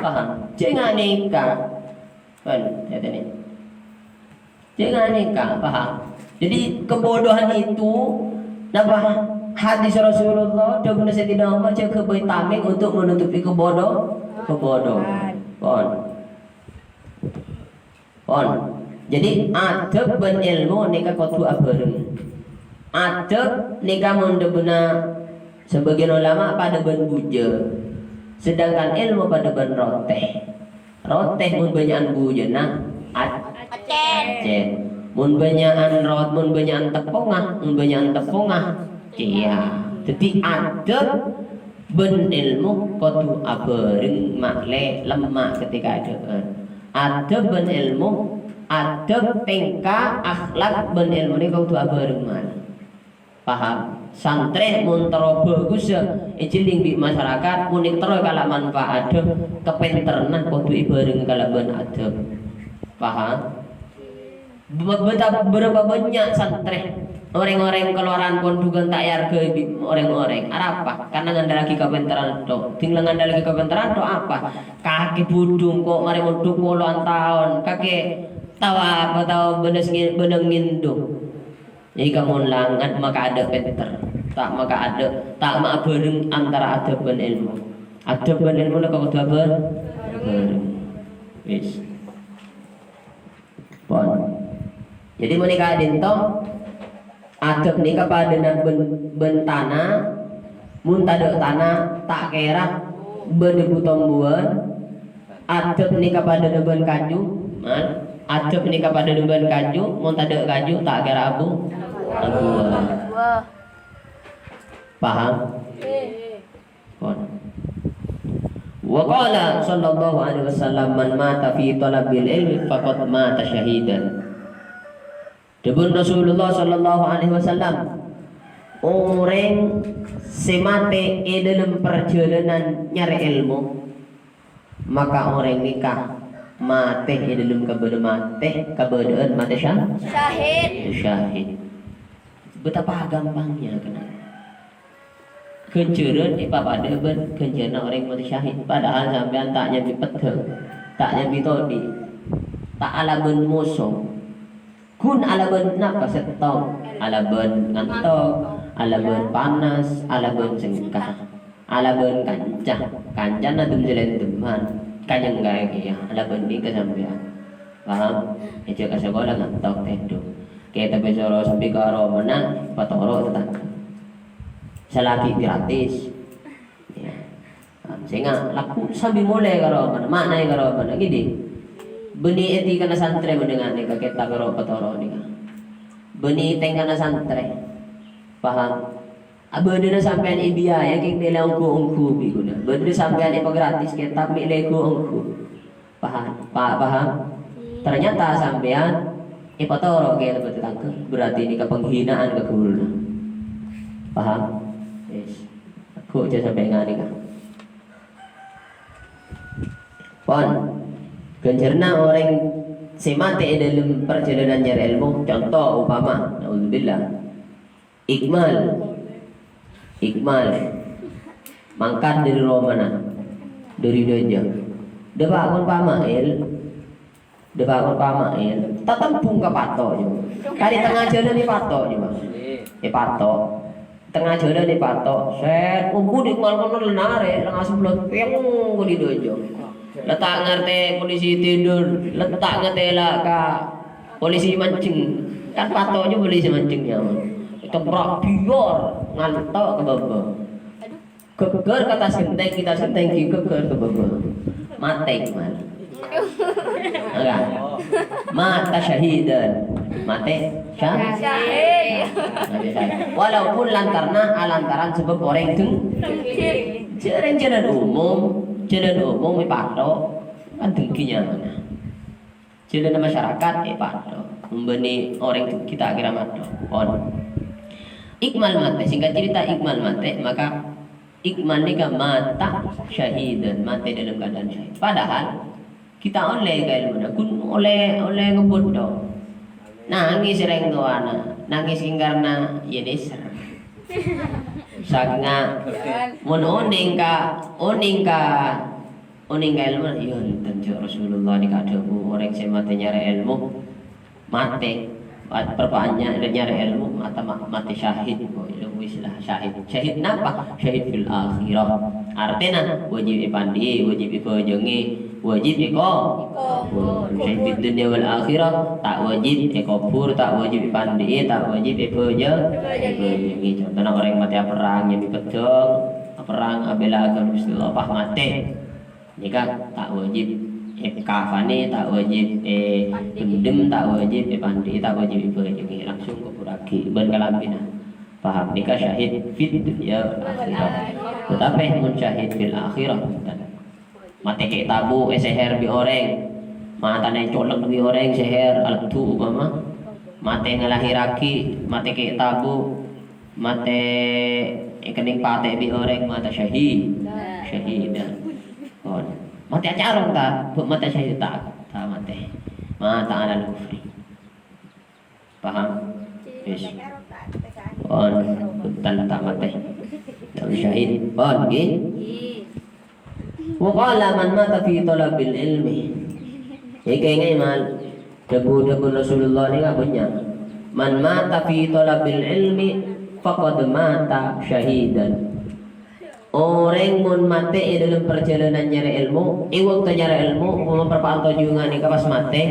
Paham? Jhâ' nganèka. Kan, ya, tadi. Jhâ' nganèka, paham? Jadi, kebodohan itu, napa? Hadis Rasulullah, dhâbuna Sayyidina Umar, jhâ' kabây tameng untuk menutupi kebodo-, kebodohan. Pon. Pon. Jadi, adhâb bân èlmo nèka kodhu abhâreng. Adhâb nèka mon dhâbuna sabâgiyân ulama padâ bân bujâ, sedangkan èlmo padâ bân rotè. Rotè mon bânnya'an bujâna, ac-, accèn. Mon bânnya'an rot-, mon bânnya'an teppongnga, mon bânnya'an teppongnga, cèya. Dhâddhi adhâb bân èlmo kodhu abhâreng, malè lemma' ketika adhâbân. Adhâb bân èlmo, adhâb, tèngka, akhlak bân èlmo nèka kodhu abhâreng malè. Paham? Santrè mon terro bhâghussa èjhelling bi' masyarakat, mon terro kala manfaat, kapènterranna kodhu èbhâreng kalabân adhâb. Paham? Bâ-, bâta-, bârâmpa bânnya' santrè, orèng-orèng kalowaran pondhughân ta' èarghâi bi' orèng-orèng. Arapa? Karna ngandalaghi kapènterran tok. Dhing la ngandalaghi kapènterran tok apa? Kakè budhung kok marè mondhuk polowan taon. Kakè tao apa tao bânnè ngi-, bânnè ngèndhung. Nèka mon langan makaadâ' pènter, ta' makaadâ', ta' maabhâreng antara adhâb bân èlmo. Adhâb bân èlmo nèka kodhu abhâr-, abhâreng. Wis. Pon. Jadi, mon nèka ka'dinto, adhâb nèka padâna bân, bân tana, mon tadâ' tana, ta' kèra bâdâ bu-tombuwân, Adhâb nèka padâna bân kaju, man. Adhâb nèka padâna bân kaju, mon tadâ' kaju, ta' kèra abu-, abuwân. Paham? Pon. Wa qala sallallahu alaihi wasallam, "Man mata fi talabil ilmi faqad mata syahidan." Dhâbuna Rasulullah sallallahu alaihi wasallam, "Orèng sè matè è dhâlem parjhâlânan nyarè èlmo, maka orèng nèka matè è dhâlem kabâdâ-, matè kabâdâ'ân matè sya-, Syahid. Syahid." Betapa gampangnya, kan? Ghânjhârân èpapadâ bân ghânjhârânna orèng matè syahid. Padahal sampèyan ta' nyambi peddhâng, ta' nyambi todhi', ta' alabân moso. Ghun alabân napa sèttong? Alabân ngantok, alabân panas, alabân sengka, alabân kanca. Kancana dem-jhelem-demman, kanyenggaè kèya, alabân nèka sampèyan. Paham? Èjhâ' ka sakola ngantok, tèdung. Kètabbhâ soro sambi ka romana, patoro' tatangghâ. Salaghi gratis. Ya. Sènga' lagghu' sambi molè ka romana, ma'naè ka romana, ghi. Bânnè ètèkana santrè mandhengnga nèka kètab ro patoro' nèka. Bânnè tèngkana santrè. Paham? Abâdâna sampèyan èbiaya kèng mè' la ongghu-ongghu bi' ghuna. Bâdâna sampèyan èpagratis kètab mè' la èghu-ongghu. Paham? Pa-, paham? Ternyata sampèyan èpatoro' kèya lebbât tatangghâ, berarti nèka penghinaan ka ghuruna. Paham? Wis. Ghu' jhâ' sampè' nganèka. Pon. Ghânjhârânna orèng sè matè è dhâlem parjhâlânan nyarè èlmo, conto, upama, naudzubillah. Ikmal. Ikmal. Mangkat dhâri romana. Dhâri dhâjâ. Dâpa' kon Pa' Mail. Dâpa' kon Pa' Mail. Tatembung ka pato', jâ. Ka è tengnga jhâlân è pato', jâ. È pato'. Tengnga jhâlân è pato'. Sèt, ongghu Ikmal kono lenare, langa sebelah. Pèyong ko di dhâjâ. La ta' ngartè polisi tidur. La ta' ngatela ka polisi mancèng. Kan pato' jâ polisi mancèng, jâ. Kemprak biyor, ngantok ka bâbâ. Ghâggâr ka attas ghentèng, attas ghentèng ghi ghâggâr ka bâbâ. Matè, Mal. Enggak. Mata syahidan. Matè sya-, Syahid. Matè syahid. Walaupun lantaran, lantaran sebab orèng deng-, jhâ' rèng jhâlân umum, jhâlân umum è pato', kan dengghi nyamana. Jhâlânna masyarakat, eh, pato'. Mon bânnè orèng kita kira mato'. Pon. Ikmal matè, singkat cerita, Ikmal matè, maka Ikmal nèka mata syahidan, matè dalam keadaan syahid. Padahal kita ollè ka èlmona, ghun ollè, ollè ngebbhut dong. Nangès rèng towana, nangès kèng karna, ya, nèser. Sakenga, mon onèng ka, onèng ka, Onèng ka èlmo, iyâ, enten jâ' Rasulullah nèka adhâbu, orèng sè matè nyarè èlmo, matè. Pat-, perpaannya nyarè èlmo, mata ma-, matè syahid, kok, iyâ, istilah syahid. Syahid napa? Syahid fil akhirah. Artèna, wajib èpandi'i, wajib èbhâjângi, wajib èko-, syahid fid dunya wal akhirah, ta' wajib èkobhur, ta' wajib èpandi'i, ta' wajib èbhâjâ-, èbhâjângi. Contona orèng matè aperrang, nyambi peddhâng, aperrang, abhilâ aghâma Ghustè Allah, pas matè. Nèka ta' wajib èkafanè, ta' wajib èpendem, ta' wajib èpandi'i, ta' wajib èbhâjângi, langsung kobhurraghi bân kalambhina. Paham? Nèka syahid fid dunya wal akhirah. Tetapi mon syahid fil akhirah, bhunten. Matè kè' tabu' èsèhèr bi' orèng, matana ècolok bi' orèng, sèhèr, aleddu upama. Matè ngalahèrraghi, matè kè' tabu', matè èkennèng patè bi' orèng, mata syahid. Syahidan. Pon. Matè acarong ta'? Bu, mata syahid ta', ta' matè. Mata alal kufri. Paham? Wis. Pon, bhunten ta' matè. Ta' syahid. Pon, ngghi. Wa qala man mata fi talabil ilmi. Èkaènga'è, Mal. Dhâbu-dhâbuna Rasulullah nèka bânnya'. "Man mata fi talabil ilmi faqad mata syahidan." Orèng mon matè è dhâlem parjhâlânan nyarè èlmo, è bâkto nyarè èlmo, upama parpa'an tojjhungan nèka pas matè,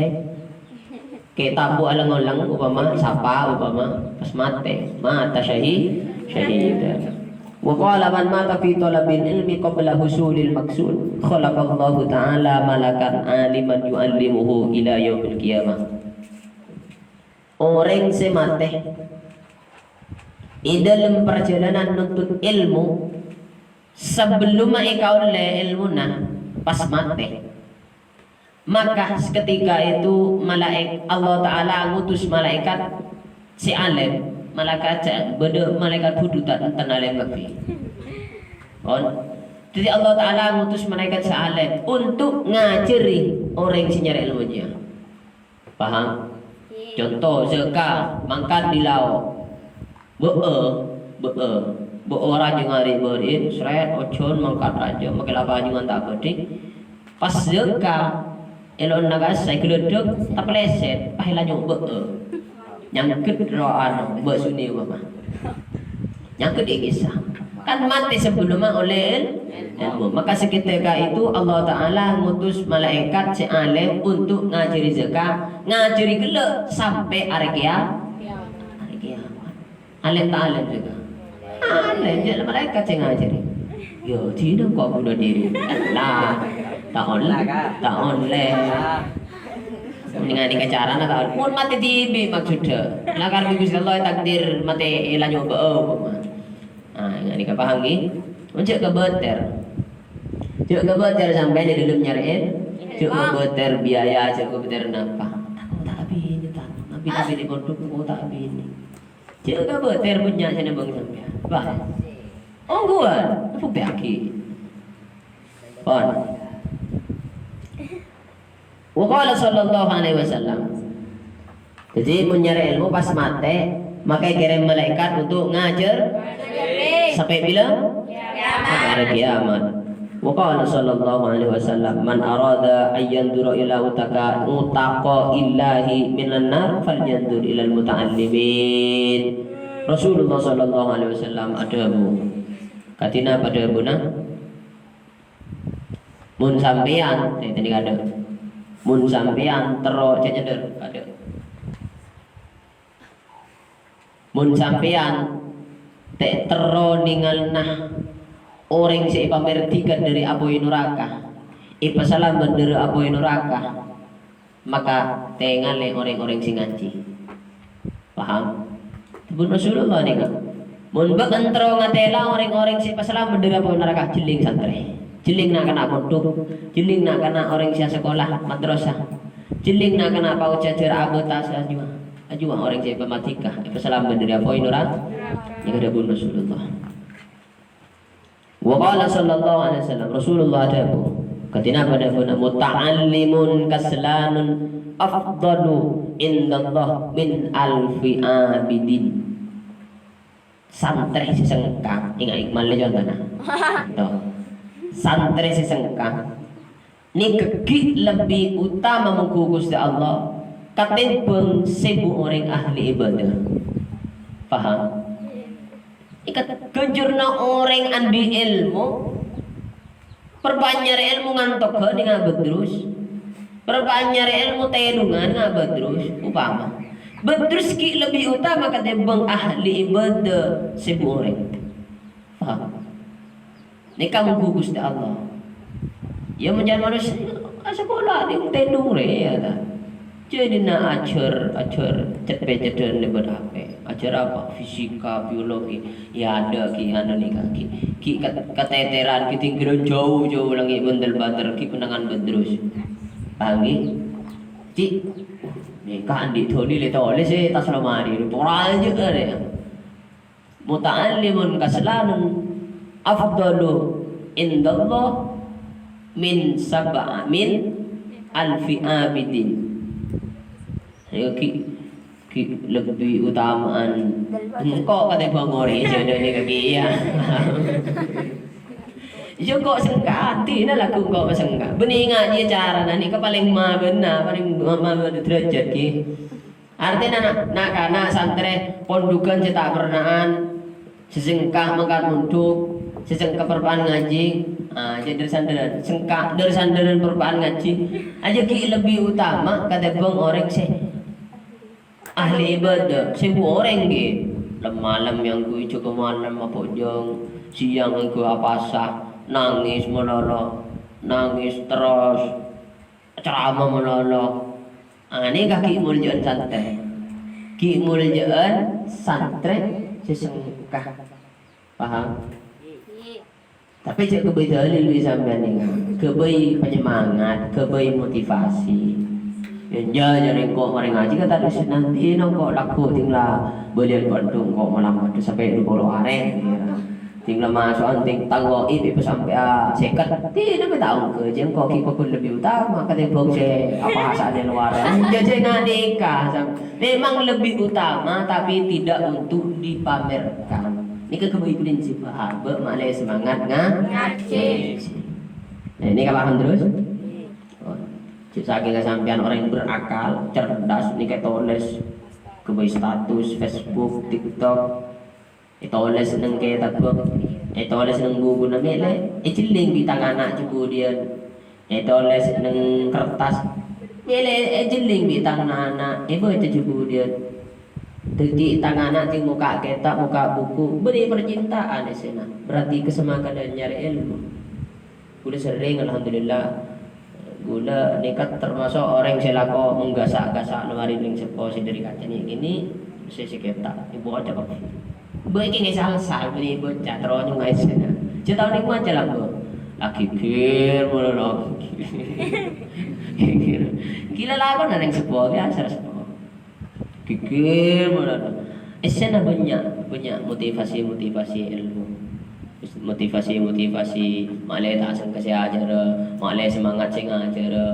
kè' tabu' alèng-olèng upama, sapa upama, pas matè, mata syahi-, syahidan. Wa qala man mata fi talabil ilmi qabla husulil maqsud, khalaqallahu ta'ala malakan aliman yu'allimuhu ila yaumil qiyamah. Orèng sè matè È dâlem parjhâlânan nuntut èlmo, sabellunna èkaollè èlmona, pas matè. Maka seketika itu malaèk-, Allah Ta'ala ngutus malaèkat sè alèm, malaèkat sè bâdâ malaèkat budhu ta-, enten alèm kabbhi. Kon. Dhâddhi Allah Ta'ala ngutus malaèkat sè alèm untuk ngajhâri orèng sè nyarè èlmo jiyâ. Paham? Conto, zaka, mangkat di lao. Bâ'â, bâ'â. Bâ'â rajâ ngarè bâri'in, srèt, ojon, mangkat rajâ, makè la pajungan ta' bâdhi. Pas zaka, èlonna kassa, èglâdhâk, tapalèsèt, pas èlanyo' bâ'â. Nyangket ro anu, bâ' sunè mama. Nyangket è kissa. Kan matè sabellunna ollè èl-, èlmo. Maka seketika itu Allah Ta'ala ngutus malaèkat sè alèm untuk ngajhâri zaka, ngajhâri ghellâ' sampè' arè kèya-, arè kèyamat. Alèm ta' alèm zaka? Alèm, jhâ' malaèkat sè ngajhâri. Yo, dinah kok bunuh diri. Lah, ta' ollè, ta' ollè. Mendingan nèka carana ta' ollè. Mon matè dhibi' maksoddhâ. Lah, karep Gusti Allah takdir matè èlanyo' bâ'â, umpama. Ah, nganèka paham, ghi? Mon jhâ' kabâtèr. Jhâ' kabâtèr sampèyan è dâlem nyarè'è. Jhâ' kabâtèr biaya, jhâ' kabâtèr napa. Tako' ta' abinè, tako'. Nabi-nabi di pondhuk tako' ta' abinè. Jhâ' kabâtèr bânnya' sè nèmbhâng sampèyan. Wah. Ongghuwân, buktèyaghi. Pon. Wa qala sallallahu alaihi wasallam. Dhâddhi, mon nyarè èlmo pas matè, maka èkèrèm malaèkat untuk ngajhâr sampè' bilâ? Sampè' arè kèyamat. Wa qala sallallahu alaihi wasallam, "Man arada an yanzura ila utaka-, utaqaillahi minan nar, falyanzur ilal muta'allimin." Rasulullah sallallahu alaihi wasallam adhâbu, kadhi napa dhâbuna? Mon sampèyan, eh, tadi kadhâng. Mon sampèyan terro, cè' nyender, kadhâng. Mon sampèyan te-, terro nèngalana orèng sè èpamèrdikan dâri apoy naraka, èpasalamet dâri apoy naraka, maka tèngalè rèng-orèng sè ngajhi. Paham? Dhâbuna Rasulullah nèka, "Mon bâ'na terro ngatèla rèng-orèng sè èpasalamet dâri apoy naraka, jhelling santrè. Jhelling na'-kana' pondhuk, jhelling na'-kana' orèng sè asakola madrasah, jhelling na'-kana' paut sè ajhâr abâta sè ajuwâ, ajuwâ orèng sè èpamadhika, èpasalamet dâri apoy naraka." Nèka dhâbuna Rasulullah. Wa qala sallallahu alaihi wasallam, Rasulullah adhâbu, kadhi napa dhâbuna, "Muta'allimun kaslanun afdalu indallah min alfi abidin." Santrè sè sengka, enga' malè contona. Toh. Santrè sè sengka, nèka ghi' lebbi utama mongghu Ghustè Allah katèmbhâng sèbu orèng ahli ibadah. Paham? Èkat ghânjhârânna orèng andi' èlmo, parpa'an nyarè èlmo ngantoghân ngabâ terros. Parpa'an nyarè èlmo tèdungan ngabâ terros, upama. Bâ terros ghi' lebbi utama katèmbhâng ahli ibadah sèbu orèng. Paham? Nèka mongghu Ghustè Allah. Iyâ, mon can manossa, asakola, tèdung rè, ya, ta? Jhâ' dinna ajhâr, ajhâr cèt-pècèddhân lèbât apè. Ajhâr apa? Fisika, biologi. Ya, adâ' ghi' anu nèka, ghi', ghi' kat-, katètèran, ghi' tèngghâlân jhâu-jhâu langngè' bân dâlbâter, ghi' pennangan bâ terros. Paham, ghi? Ci', nèka andi' dhuli lè tolès è attas lomari, tora ajhâr, ya. Muta'allimun kaslanun afdalu indallah min sab'a, min alfi abidin. Ayo, ghi', ghi' lebbi utama'an engko' katèmbhâng orèng sè adâ' nèka ghi', ya. Iyâ, kok sengka, adina lagu kok sengka. Bânnè ngajhi carana nèka palèng mabâna, palèng ma-, mabâna derajat, ghi. Artèna na', na'-kana' santrè pondhughân sè ta' perna'an, sè sengka mangkat mondhuk, sè sengka parpa'an ngajhi, ah, jhâ' dâr-sandârân, sengka dâr-sandârân parpa'an ngajhi, ajâ ghi' lebbi utama katèmbhâng orèng sè ahli ibadah, sèbu orèng ghi. Lem-malem èyangghuy jâgâ malem apojhâng, sèyang èyangghuy apasa, nangès malolo, nangès terros. Ceramah malolo. Ah, nèka ghi' moljâ'ân santrè. Ghi' moljâ'ân santrè sè sengka. Paham? Tapè jhâ' ghâbây dalil bi' sampèyan nèka. Ghâbây panyemangat, ghâbây motivasi. Yâ, enjâ', jârèya engko' marè ngajhi ka tadâ' sennang, dina engko' lagghu' ding la bâliyân bhândhung, engko' malam bhândhung sampè' dupolo arè. Ding la maso'an ding tang ghaib èpasampè' sèket. Dina mè' ta' ongghâ, jhâ' engko' ghi' paggun lebbi utama katèmbhâng sè apa hasana lowar. Enjâ', jhâ' nganèka, sam-, memang lebih utama, tapi tidak untuk dipamerkan. Nèka ghâbây prinsip, paham? Bâ' malè semangat nga-, ngajhi. Nah, nèka paham terus? Oh. Jhâ' sakèng sampèyan orèng berakal, cerdas, nèka tolès ghâbây status, Facebook, TikTok. Ètolès neng kètabbhâ, ètolès neng bukuna mèlè, èjhelling bi' tang ana' jhâ' budiyân. Ètolès neng kertas, mèlè èjhelling bi' tang ana', èbâca jhâ' budiyân. Dhâddhi tang ana' jhâ' mokka' kètab, mokka' buku, bânnè percintaan èssèna. Berarti kesempatan nyarè èlmo. Ghulâ serrèng, alhamdulillah. Ghulâ nèka termasuk orèng sè lako menggasa-gasa lemari neng seppo sè dhâri kaca nè' kènè', sè, sè kètab. Ibu aja kok. Bâ' èkèng èsal-sal bânnè bocah terro nyongnga' èssèna. Jhâ' tao nèng maca lambâ'. Lagi gir mulu lho. Gila lakona neng seppo, biasa seppo. Gigir mulu. Èssèna bânnya', bânnya' motivasi-motivasi èlmo. Motivasi-motivasi, malè ta' sengka sè ajhârâ, malè semangat sè ngajhârâ,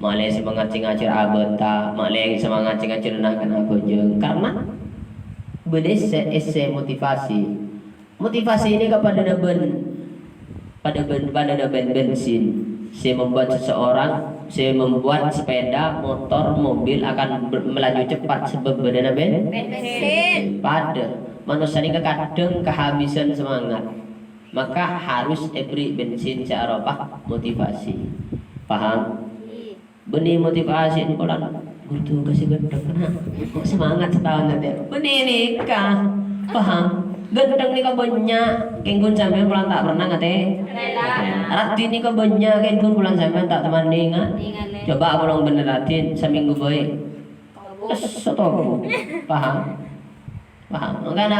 malè semangat sè ngajhâr abânta, malè semangat sè ngajhâr na'-kana' abhâjâng. Karna bâdâ èssè, èssè motivasi. Motivasi nèka padâna bân, padâ bân, padâna bân bensin sè membuat seseorang, sè membuat sepeda, motor, mobil akan ber-, melaju cepat sebab bâdâna bân-, bensin. Padâ, manossa nèka kadhâng kahabisan semangat, maka harus èberri' bensin sè aropa motivasi. Paham? Bânnè motivasi polana, "Ghuru, tugas sè ghântheng, na'. Kok semangat sataon tadi?" Bânnè nèka. Paham? Ghântheng nèka bânnya', kèng ghun sampèyan polana ta' pernah ngatè. Raddhin nèka bânnya', kèng ghun polana sampèyan ta' temman nènga. Coba polong bhender raddhin, samènggu bhâi. Terus satobu. Paham? Paham? Mangkana,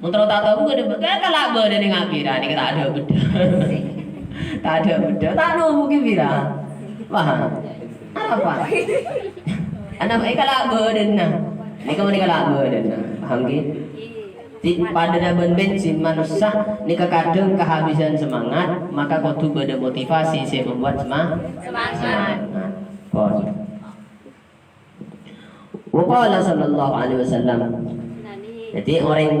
mon terro ta' tao, bukan, kan kala' bâdâna nèng abhira, nèka ta' adâ' bhidhâ. Ta' adâ' bhidhâ, ta' nomo kè bhira. Paham? Apa? Ana, eh, kala' bâdâna. Nèka mon kala' bâdâna. Paham, ghi? Di, padâna bân bensin manossa, nèka kadhâng kahabisan semangat, maka kodhu bâdâ motivasi sè membuat sema-, semangat. Pon. Wa qala sallallahu alaihi wasallam. Jadi, orèng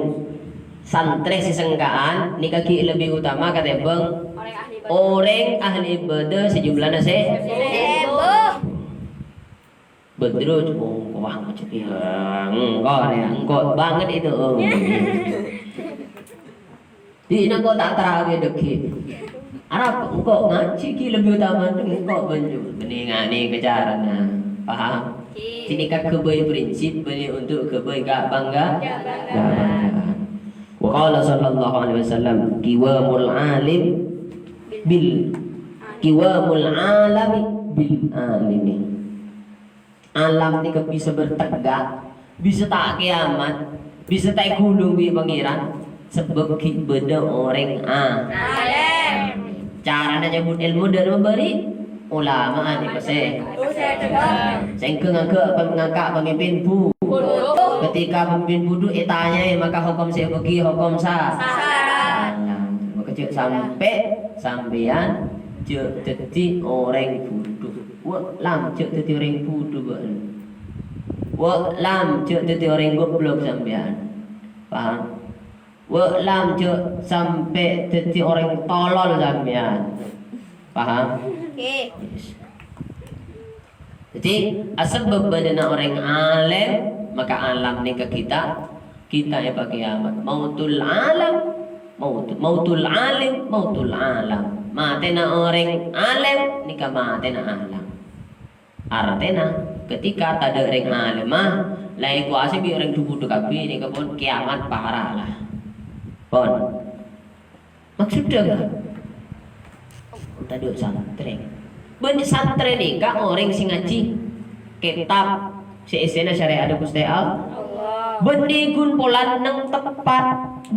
santrè sè sengkaan nèka ghi' lebbi utama katèmbhâng orèng ahli ibadah sè jumlana sè-, Badrun, oh, engko' banget, ya. Engko' rè, engko' banget itu, oh. Dina engko' ta' tarawih dâgghi'. Arapa engko' ngajhi ghi' lebbi utama engko' bânjur. Bânnè nganè ka carana. Paham? Sini ka ghâbây prinsip, bânnè untuk ghâbây ka bangga. Ka bangga. Wa qala sallallahu alaihi wasallam, "Qiwamul alim bil, qiwamul alami bil alimi." Alam nèka bisa bertegak, bisa ta' kiamat, bisa ta' èghulung bi' Pangèran, sabâb ghi' bâdâ orèng a-, alèm. Carana nyambut èlmo dâ' mabâri', ulama nèka sè, sèngghâ ngangghâ-, ngangka' pamimpin bu-, ketika pamimpin budhu ètanyaè maka hokom sè èbâghi hokom sa-, salah. Maka jhâ' sampè' sampèyan jhâ' dhâddhi orèng budhu. Wa' lam, jhâ' dhâddhi orèng budhu bâ'na. Wa' lam, jhâ' dhâddhi orèng goblok sampèyan. Paham? Wa' lam, jhâ' sampè' dhâddhi orèng tolol sampèyan. Paham? Oke. Yes. Jadi, asabâb bâdâna orèng alèm, maka alam nèka kita, kita è pangkiamat. Mautul alam, maut-, mautul alim, mautul alam. Matèna orèng alèm, nèka matèna alam. Artèna, ketika tadâ' rèng alèmma, la èkoasè bi' orèng dhu-budhu kabbhi, nèka pon kiamat para la. Pon. Maksudnya, tadâ' santrè. Bân santrè nèka orèng sè ngajhi kètab sè èssèna syariat Ghustè All-, Allah. Bânnè ghun polana neng tempat,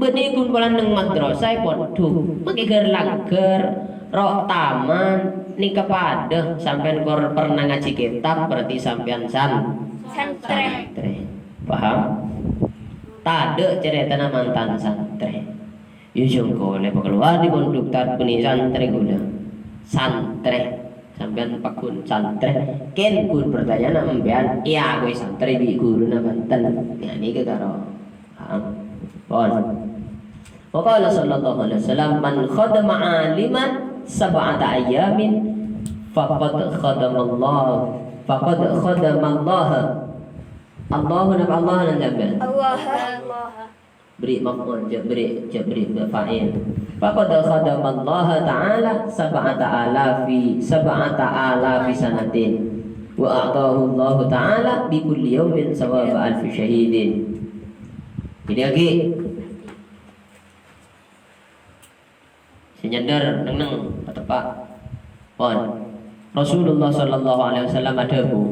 bânnè ghun polana neng madrasah, è pondhuk. Mangkè ghâr-langghâr, ro' taman, nèka padâ sampèyan kor pernah ngajhi kètab, berarti sampèyan san-, Santrè. Santrè. Paham? Tadâ' carètana mantan santrè. Yu, sèngko' lè pakalowar dâri pondhuk, ta' bânnè santrè ghulâ. Santrè. Sampèyan pagghun santrè. Kèng ghun pertanyaan sampèyan, iyâ, aghâbây santrè bi' ghuruna bhunten. Yâ, nèka karo. Ha. Pon. Wa qala sallallahu alaihi wasallam, "Man khadama aliman sab'ata ayyamin faqad khadamallah, faqad khadamallaha." Allahu napa Allah nan sampèyan? Allah. Beri maf'ul, jhâ' beri, jhâ' beri fa'il. Faqad khadamallaha ta'ala sab'ata alafi, sab'ata alafi sanatin. Wa a'tahu Allahu ta'ala bi kulli yaumin sawaba alfi syahidin. Jadi lagi. Sè nyandhâr neng-neng pateppa'. Pon. Rasulullah sallallahu alaihi wasallam adhâbu,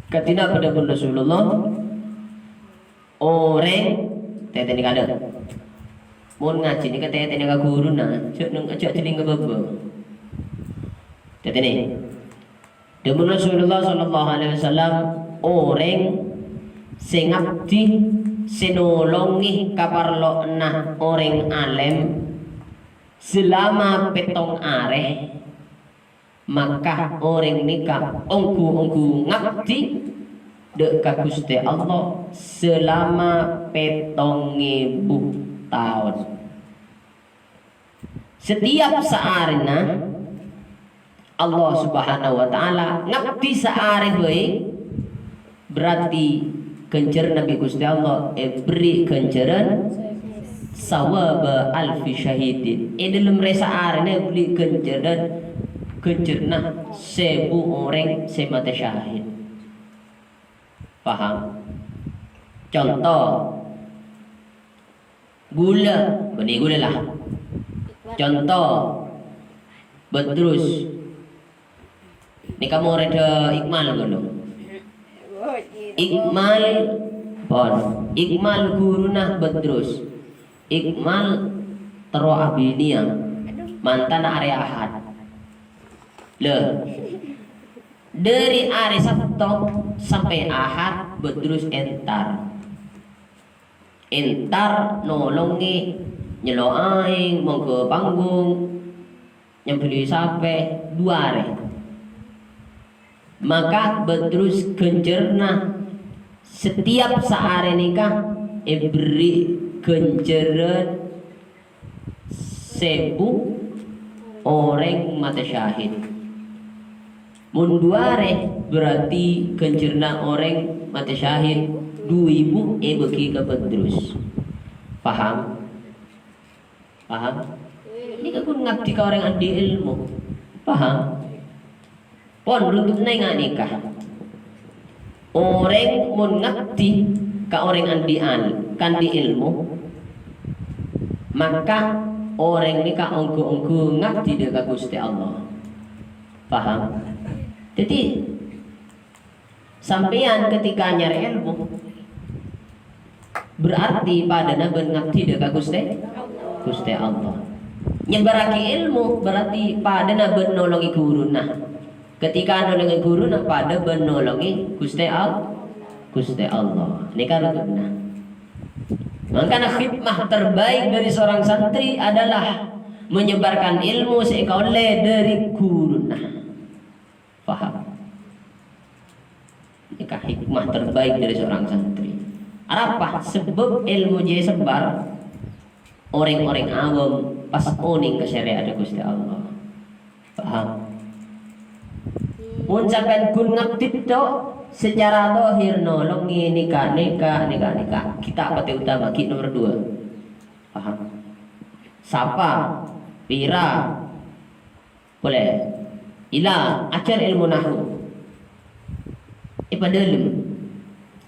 kadhina padâ pon Rasulullah, orèng, tètènè kadâ. Mon ngajhi nèka tètènè ka ghuruna, jhâ' neng, jhâ' jhelling ka bâbâ. Tètènè. Dhâbuna Rasulullah sallallahu alaihi wasallam, orèng sè ngabdi, sè nolongè kaparlowanna orèng alèm selama pèttong arè, maka orèng nèka ongghu-ongghu ngabdi dâ' ka Ghustè Allah selama pèttong èbu taon. Setiap saarèna Allah Subhanahu wa Ta'ala ngabdi saarè bhâi, berarti ghânjhârânna bi' Ghustè Allah èberri' ghânjhârân sawaba alfi syahidin. È dâlem rè saarèna èberri' ghânjhârân, ghânjhârânna sèbu orèng sè matè syahid. Paham? Conto, ghulâ, bânnè ghulâ la. Conto, Badrus. Nèka morèdhâ Ikmal ghâllu. Ikmal, pon. Ikmal ghuruna Badrus. Ikmal terro abiniyâ, mantana arè Ahad. Lho, dâri arè Sabto sampè' Ahad, Badrus entar. Entar nolongè, nyello aèng, mongghâ panggung, nyembelli sapè, du arè. Maka Badrus ghânjhârânna setiap saarè nèka èberri' ghânjhârân sèbu orèng matè syahid. Mon du arè, berarti ghânjhârânna orèng matè syahid du èbu èbâgi ka Badrus. Paham? Paham? Nèka ghun ngabdi ka orèng andi' èlmo. Paham? Pon, runtutna ènga' nèka. Orèng mon ngabdi ka orèng andi' al-, ka andi' èlmo, maka orèng nèka ongghu-ongghu ngabdi dâ' ka Ghustè Allah. Paham? Dhâddhi, sampèyan ketika nyarè èlmo, berarti padâna bân ngabdi dâ' ka Ghustè, Ghustè Allah. Nyèbârraghi èlmo berarti padâna bân nolongè ghuruna. Ketika nolongè ghuruna padâ bân nolongè Ghustè Al-, Ghustè Allah. Nèka runtutna. Mangkana khidmah terbaik dari seorang santri adalah menyebarkan ilmu sè èkaollè dâri ghuruna. Paham? Nèka hikmah terbaik dari seorang santri. Arapa? Sebab èlmo jiyâ èsebbhâr, orèng-orèng awam pas onèng ka syariat Ghustè Allah. Paham? Mon sampèyan ghun ngabdi tok, secara zahir nolongè nèka, nèka, nèka, nèka. Kita patè utama, ghi' nomor dua. Paham? Sapa? Pèra? Polè. Ila, ajhâr èlmo nahwu. Èpadâlem.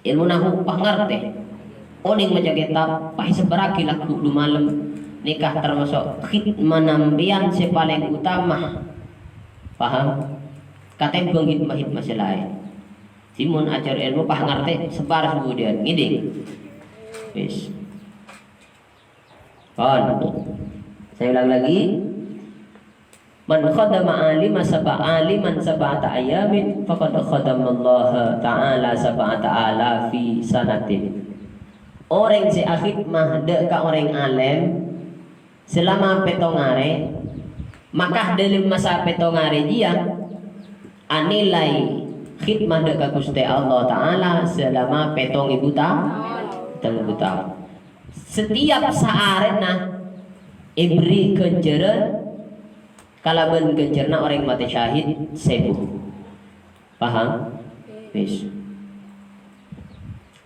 Èlmo nahwu pas ngartè. Onèng maca kètab, pas èsebbhârraghi lagghu' du malem. Nèka tamaso' khidmah sampèyan sè palèng utama. Paham? Katèmbhâng khidmah-khidmah sè laèn. Timun ajar èlmo pas ngartè, sebar sambudhiyân. Ngèdhing. Wis. Pon. Saya ulang lagi. "Man khadama alima saba-, aliman sab'ata ayamin, faqad khadamallaha ta'ala sab'ata alafi sanatin." Orèng sè akhidmah dâ' ka orèng alèm, Selama pètto arè, maka dâlem masa pètto arè jiyâ anilai khidmah dâ' ka Ghustè Allah Ta'ala selama pètto èbu taon. Pètto èbu taon. Setiap saarèna èberri' ghânjhârân kalabân ghânjhârânna orèng matè syahid sèbu. Paham? Wis.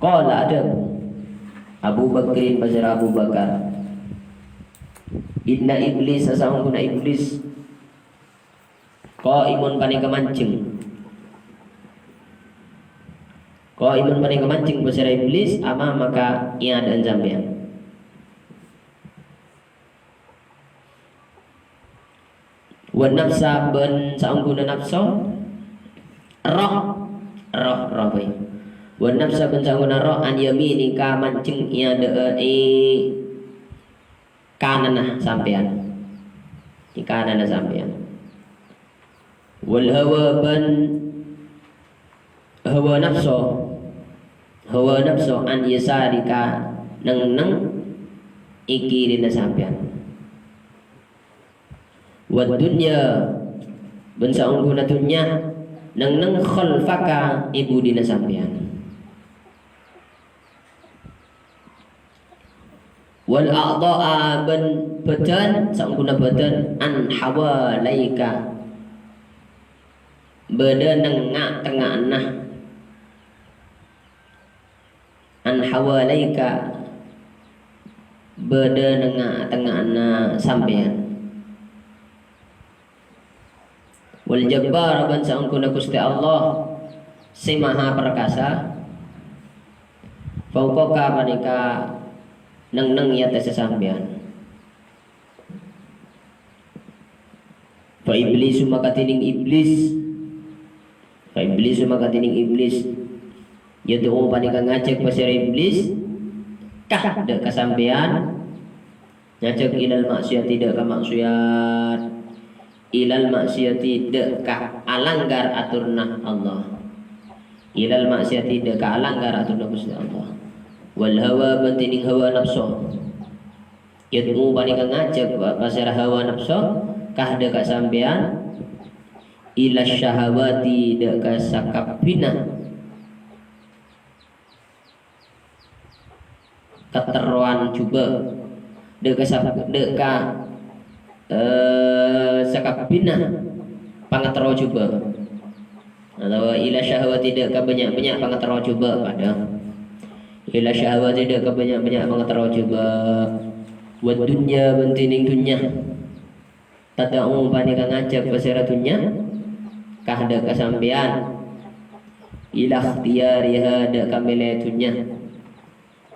Qala adhâbu Abu Bakrin, pasèra Abu Bakar, "Inna Iblis, saongghuna Iblis, qaimun, panèka manjeng. Qaimun, panèka manjeng, pasèra Iblis, amamaka, è adâ'na sampèyan." "Wan nafsa, bân saongghuna nafso, roh, roh, roh bhâi. Wan nafsa, bân saongghuna roh, an yaminika, manjeng è adâ'na, è kananna sampèyan. È kananna sampèyan. Wal hawa, bân hawa nafso, hawa nafso, an yasarika, neng-enneng è kèrèna sampèyan. Wad dunya, bân saongghuna dhunnya, neng-enneng khalfaka, è budina sampèyan. Wal a'dha'a, bân bhâdhân, saongghuna bhâdhân, an hawalaika, bâdâ neng-, nga'-tengnga'anna. An hawalaika, bâdâ neng-, nga'-, tengnga'anna sampèyan. Wal Jabbar, bân saongghuna Ghustè Allah sè Maha Perkasa, fauqaka, panèka neng-enneng è attassa sampèyan. Fa iblisu, maka dèning iblis, fa iblisu, maka dèning iblis, yad'u, panèka ngajhâk, pasèra iblis, ka, dâ' ka sampèyan, ngajhâk, ilal ma'siyati, dâ' ka ma'siyat, ilal ma'siyati, dâ' ka alanggar atoranna Allah, ilal ma'siyati, dâ' ka alanggar atoranna Ghustè Allah, wal hawa, bân dèning hawa nafso. Yad'u, panèka ngajhâk, pa-, pasèra hawa nafso, ka, dâ' ka sampèyan, ila syahawati, dâ' ka sakabbhiyânna katerrowan jhubâ', dâ' ka sab-, dâ' ka, eh, sakabbhiyânna pangaterro jhubâ'. Otabâ ila syahwati, dâ' ka bânnya'-bânnya' pangaterro jhubâ', padâ. Ila syahwati, dâ' ka bânnya'-bânnya' pangaterro jhubâ'. Wad dunya, bân dèning dhunnya. Tad'u, panèka ngajhâk, pasèra dhunnya, ka, dâ' ka sampèyan. Ila ikhtiyariha, dâ' ka mèlè dhunnya.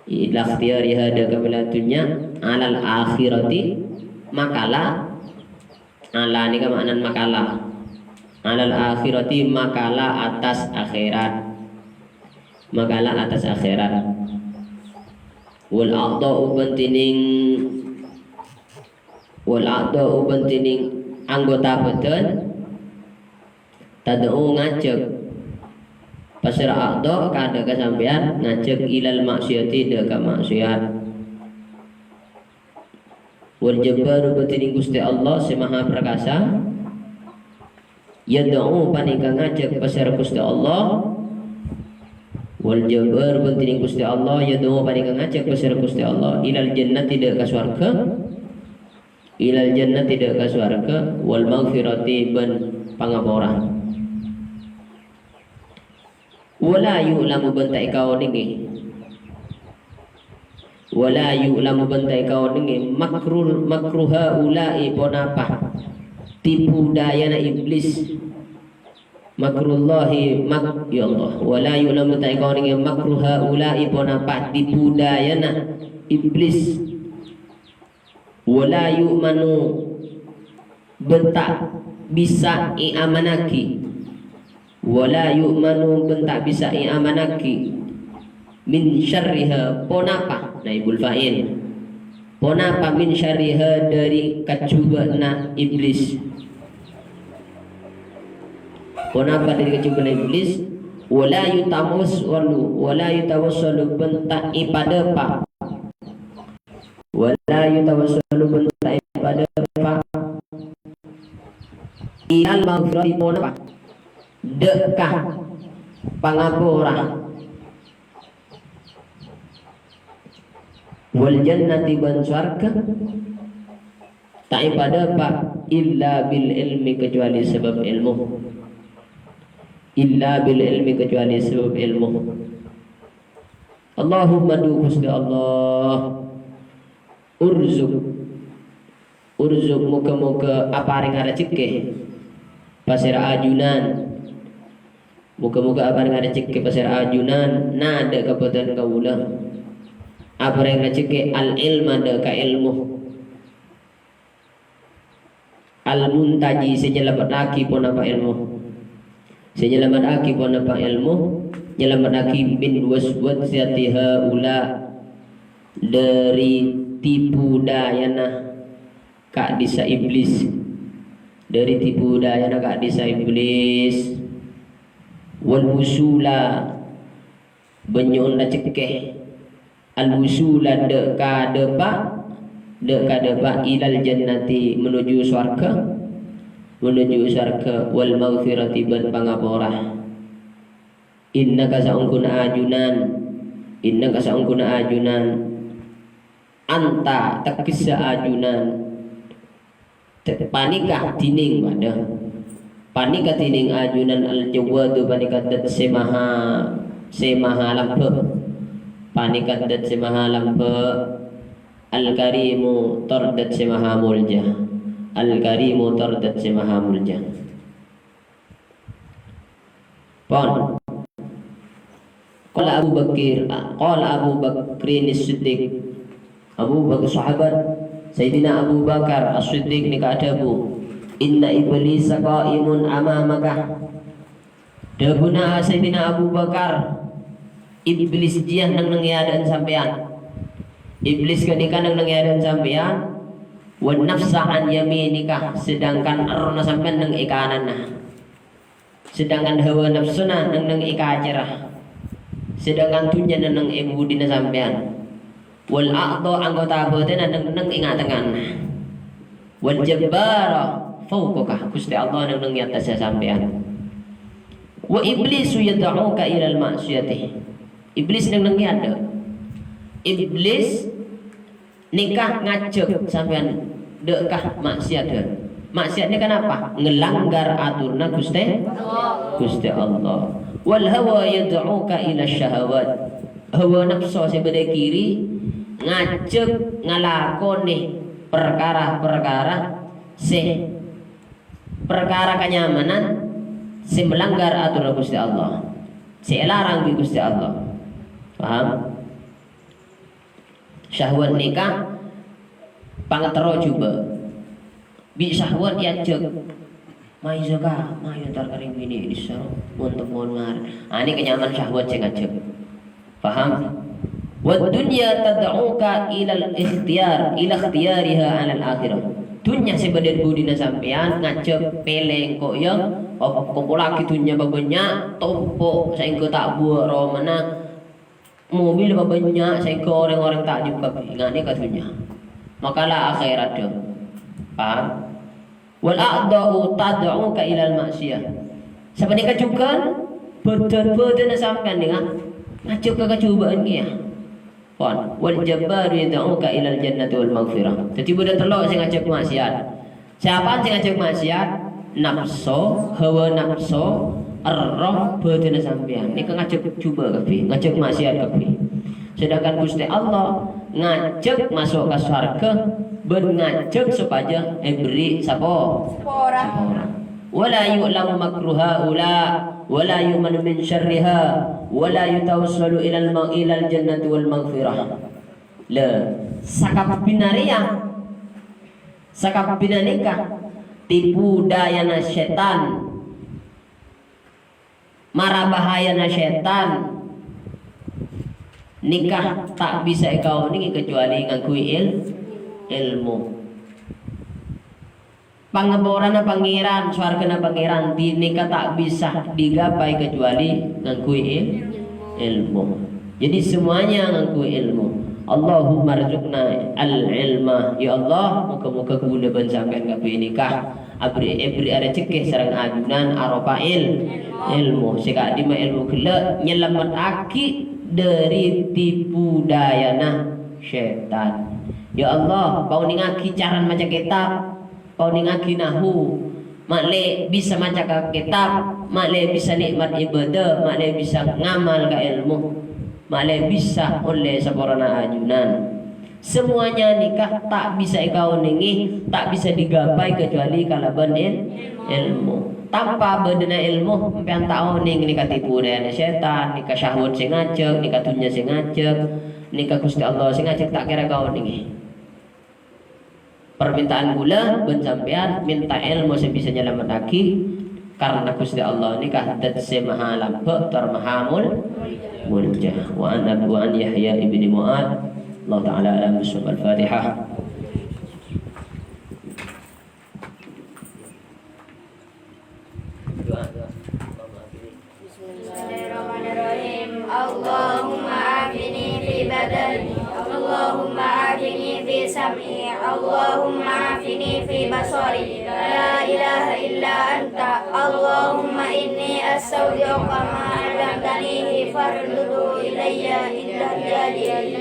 Ila ikhtiyariha, dâ' ka mèlè dhunnya, alal akhirati, makala, ala nèka ma'nana makala. Alal akhirati, makala attas akhèrat. Makala attas akhèrat. Wal a'dha'u, bân dèning, wal a'dha'u, bân dèning anggota bhâdhân, tad'u, ngajhâk, pasèra a'dha', ka, dâ' ka sampèyan, ngajhâk, ilal ma'siyati, dâ' ka ma'siyat. Wal Jabbaru, bân dèning Ghustè Allah sè Maha Perkasa, yad'u, panèka ngajhâk, pasèra Ghustè Allah. Wal Jabbaru, bân dèning Ghustè Allah, yad'u, panèka ngajhâk, pasèra Ghustè Allah, ilal jannati, dâ' ka sowarghâ. Ilal jannati, dâ' ka sowarghâ, wal maghfirati, bân pangapora. Wala yu'lamu, bân ta' èkaonèngè. Wala yu'lamu, bân ta' èkaonèngè, makrul, makru haula'i, ponapa tipu dayana iblis. Makrullahi, mak-, ya Allah. Wala yu'lamu, bân ta' èkaonèngè, makru haula'i, ponapa tipu dayana iblis. Wala yu'manu, bân ta' bisa èamanaghi. Wa la yu'manu, bân ta' bisa èamannaghi, min syarriha, ponapa, naibul fa'il, ponapa min syarriha, dâri kajhubâ'na Iblis. Ponapa dâri kajhubâ'na Iblis? Wa la yutawassalu, wa la yutawassalu, bân ta' èpadâpa'. Wa la yutawassalu, bân ta' èpadâpa'. Ilal maghfirati, ponapa? Dâ' ka pangapora. Wal jannati, bân sowarghâ. Ta' èpadâpa' illa bil ilmi, kecuali sabâb èlmo. Illa bil ilmi, kecuali sabâb èlmo. Allahumma, dhu Ghustè Allah, urzuk, urzuk, moghâ-moghâ aparènga rajhekkè pasèra ajunan. Moghâ-moghâ aparènga rajhekkè pasèra ajunan, na dâ' kabhâdhân kaulâ. Aparèng rajhekkè al-ilma, dâ' ka èlmo. Al-muntaji, sè nyalamettaghi ponapa èlmo. Sè nyalamettaghi ponapa èlmo, nyalamettaghi min waswasati haula, dâri tipu dayana ka'dhissa' Iblis. Dâri tipu dayana ka'dhissa' Iblis. Wal wusula, bân nyo'on rajhekkè. Al-wusula, dâ' ka dâpa', dâ' ka dâpa' ilal jannati, menuju sowarghâ, menuju sowarghâ, wal maghfirati, bân pangapora. Innaka, saongghuna ajunan, innaka, saongghuna ajunan, anta, teggessa ajunan, Te-, panèka dhinèng, padâ. Panèka dhinèng ajunan Al-Jawwadu, panèka Dzat sè maha, sè maha lambâ'. Panèka Dzat sè maha lambâ'. Al-Karimu, tor Dzat sè maha molja. Al-Karimu, tor Dzat sè maha molja. Pon. Qala Abu Bakar, qala Abu Bakrin As-Siddiq. Abu Bakar, sahabat Sayyidina Abu Bakar As-Siddiq nèka adhâbu, "Inna Iblisa qa'imun amamaka." Dhâbuna Sayyidina Abu Bakar, "Iblis jiyâ neng-neng è adâ'na sampèyan. Iblis ghânèka neng-neng è adâ'na sampèyan. Wan nafsa an yaminika, sedangkan errohna sampèyan neng è kananna." Sedangkan hawa nafsuna neng-neng è kacèrra. Sedangkan dhunnya neng-neng è budina sampèyan. Wal a'dha, anggota bhâdhânna neng-neng è nga-tengnga'anna. Wal jabbara fauqaka, Ghustè Allah neng-neng è attassa sampèyan. Wa iblisu yad'uka ilal ma'siyati. Iblis neng-neng è adâ'. Iblis nèka ngajhâk sampèyan dâ' ka ma'siyat. Ma'siyat nèka napa? Ngelanggar atorna Ghustè, Ghustè Allah. Wal hawa yad'uka ila syahawat. Hawa nafsu sè bâdâ è kiri ngajhâk ngalakonè parkara-parkara sè, parkara kanyamanan sè melanggar atorna Ghustè Allah, sè èlarang bi' Ghustè Allah. Paham? Syahwat nèka pangaterro jhubâ'. Bi' syahwat èajhâk, "Mayu, Zaka, mayu entar ka rèng binè' dissa, mon temmon ngar-," Ah, nèka nyamana syahwat sè ngajhâk. Paham? "Wad dunya tad'uka ilal ikhtiyar, ila ikhtiyariha 'alal akhirah." Dhunnya sè bâdâ è budina sampèyan ngajhâk, "Pèlè engko', yâ, kop-, kompollaghi dhunnya pabânnya', tompo' saèngghâ ta' buwâ' romana." Mobil pabânnya' saèngghâ rèng-orèng ta' nyokka', ènga'è ka dhunnya. Maka la akhèrat, dâ. Paham? Wal a'dha'u tad'uka ilal ma'siyah. Sapanèka jhughân, bâdân-bâdânna sampèyan nèka ngajhâk ka kajhubâ'ân kèya. Pon. Wal jabbaru yad'uka ilal jannati wal maghfirah. Dhâddhi bâdâ tello' sè ngajhâk ma'siyat. Sapa sè ngajhâk ma'siyat? Napso, hawa napso, erroh, bâdânna sampèyan. Nèka ngajhâk jhubâ' kabbhi, ngajhâk ma'siyat kabbhi. Sedangkan Ghustè Allah ngajhâk maso' ka sowarghâ bân ngajhâk sopajâ èberri' sapo-, saporana. Wa la yu'lamu makru haula, wa la yu'manu min syarriha, wa la yutawassalu ilal ma-, ilal jannati wal maghfirah. Lha, sakabbhina rèya, sakabbhina nèka tipu dayana sètan. Mara bahayana sètan, nèka ta' bisa èkaonèngè kecuali ngangghuy il-, ilmu. Pangaporana Pangèran, sowargana Pangèran, di-, nèka ta' bisa digapai kecuali ngangghuy il-, ilmu. Jadi semuanya ngangghuy ilmu. Allahumma rzuqna al-ilma. Ya Allah, moga-moga kaulâ bân sampèyan kabbhi nèka aberri', èberri' arejhekkè sareng ajunan aropa il-, ilmu. Sè ka'dimma ilmu ghellâ' nyalamettaghi dhâri tipu dayana sètan. Ya Allah, paonèngaghi carana maca kètab, paonèngaghi nahu, ma'lè bisa maca ka kètab, ma'lè bisa nè'mat ibadah, ma'lè bisa ngamal ka ilmu, ma'lè bisa ollè saporana ajunan. Semuanya nèka ta' bisa èkaonèngè, ta' bisa digapai kecuali kalabân il-, ilmu. Tanpa bâdâna ilmu, sampèyan ta' onèng nèka tipu dayana sètan, nèka syahwat sè ngajhâk, nèka dhunnya sè ngajhâk, nèka Ghustè Allah sè ngajhâk, ta' kèra kaonèngè. Parmènta'an kaulâ bân sampèyan mènta èlmo sè bisa nyalamettaghi, karna Ghustè Allah nèka Dzat sè maha lambâ' tor maha mul-, molja. Wa an Ab-, wa an Yahya ibni Mu'adz. Allahu ta'ala a'lam bissawab. Al-Fatihah. Bismillahirrahmanirrahim. Allahumma afini fi badani. Allahumma afini fi sam'i. Allahumma afini fi basari. La ilaha illa anta. Allahumma inni astaudi'uka ma 'allamtanihi fardudhu ilayya inda ijali.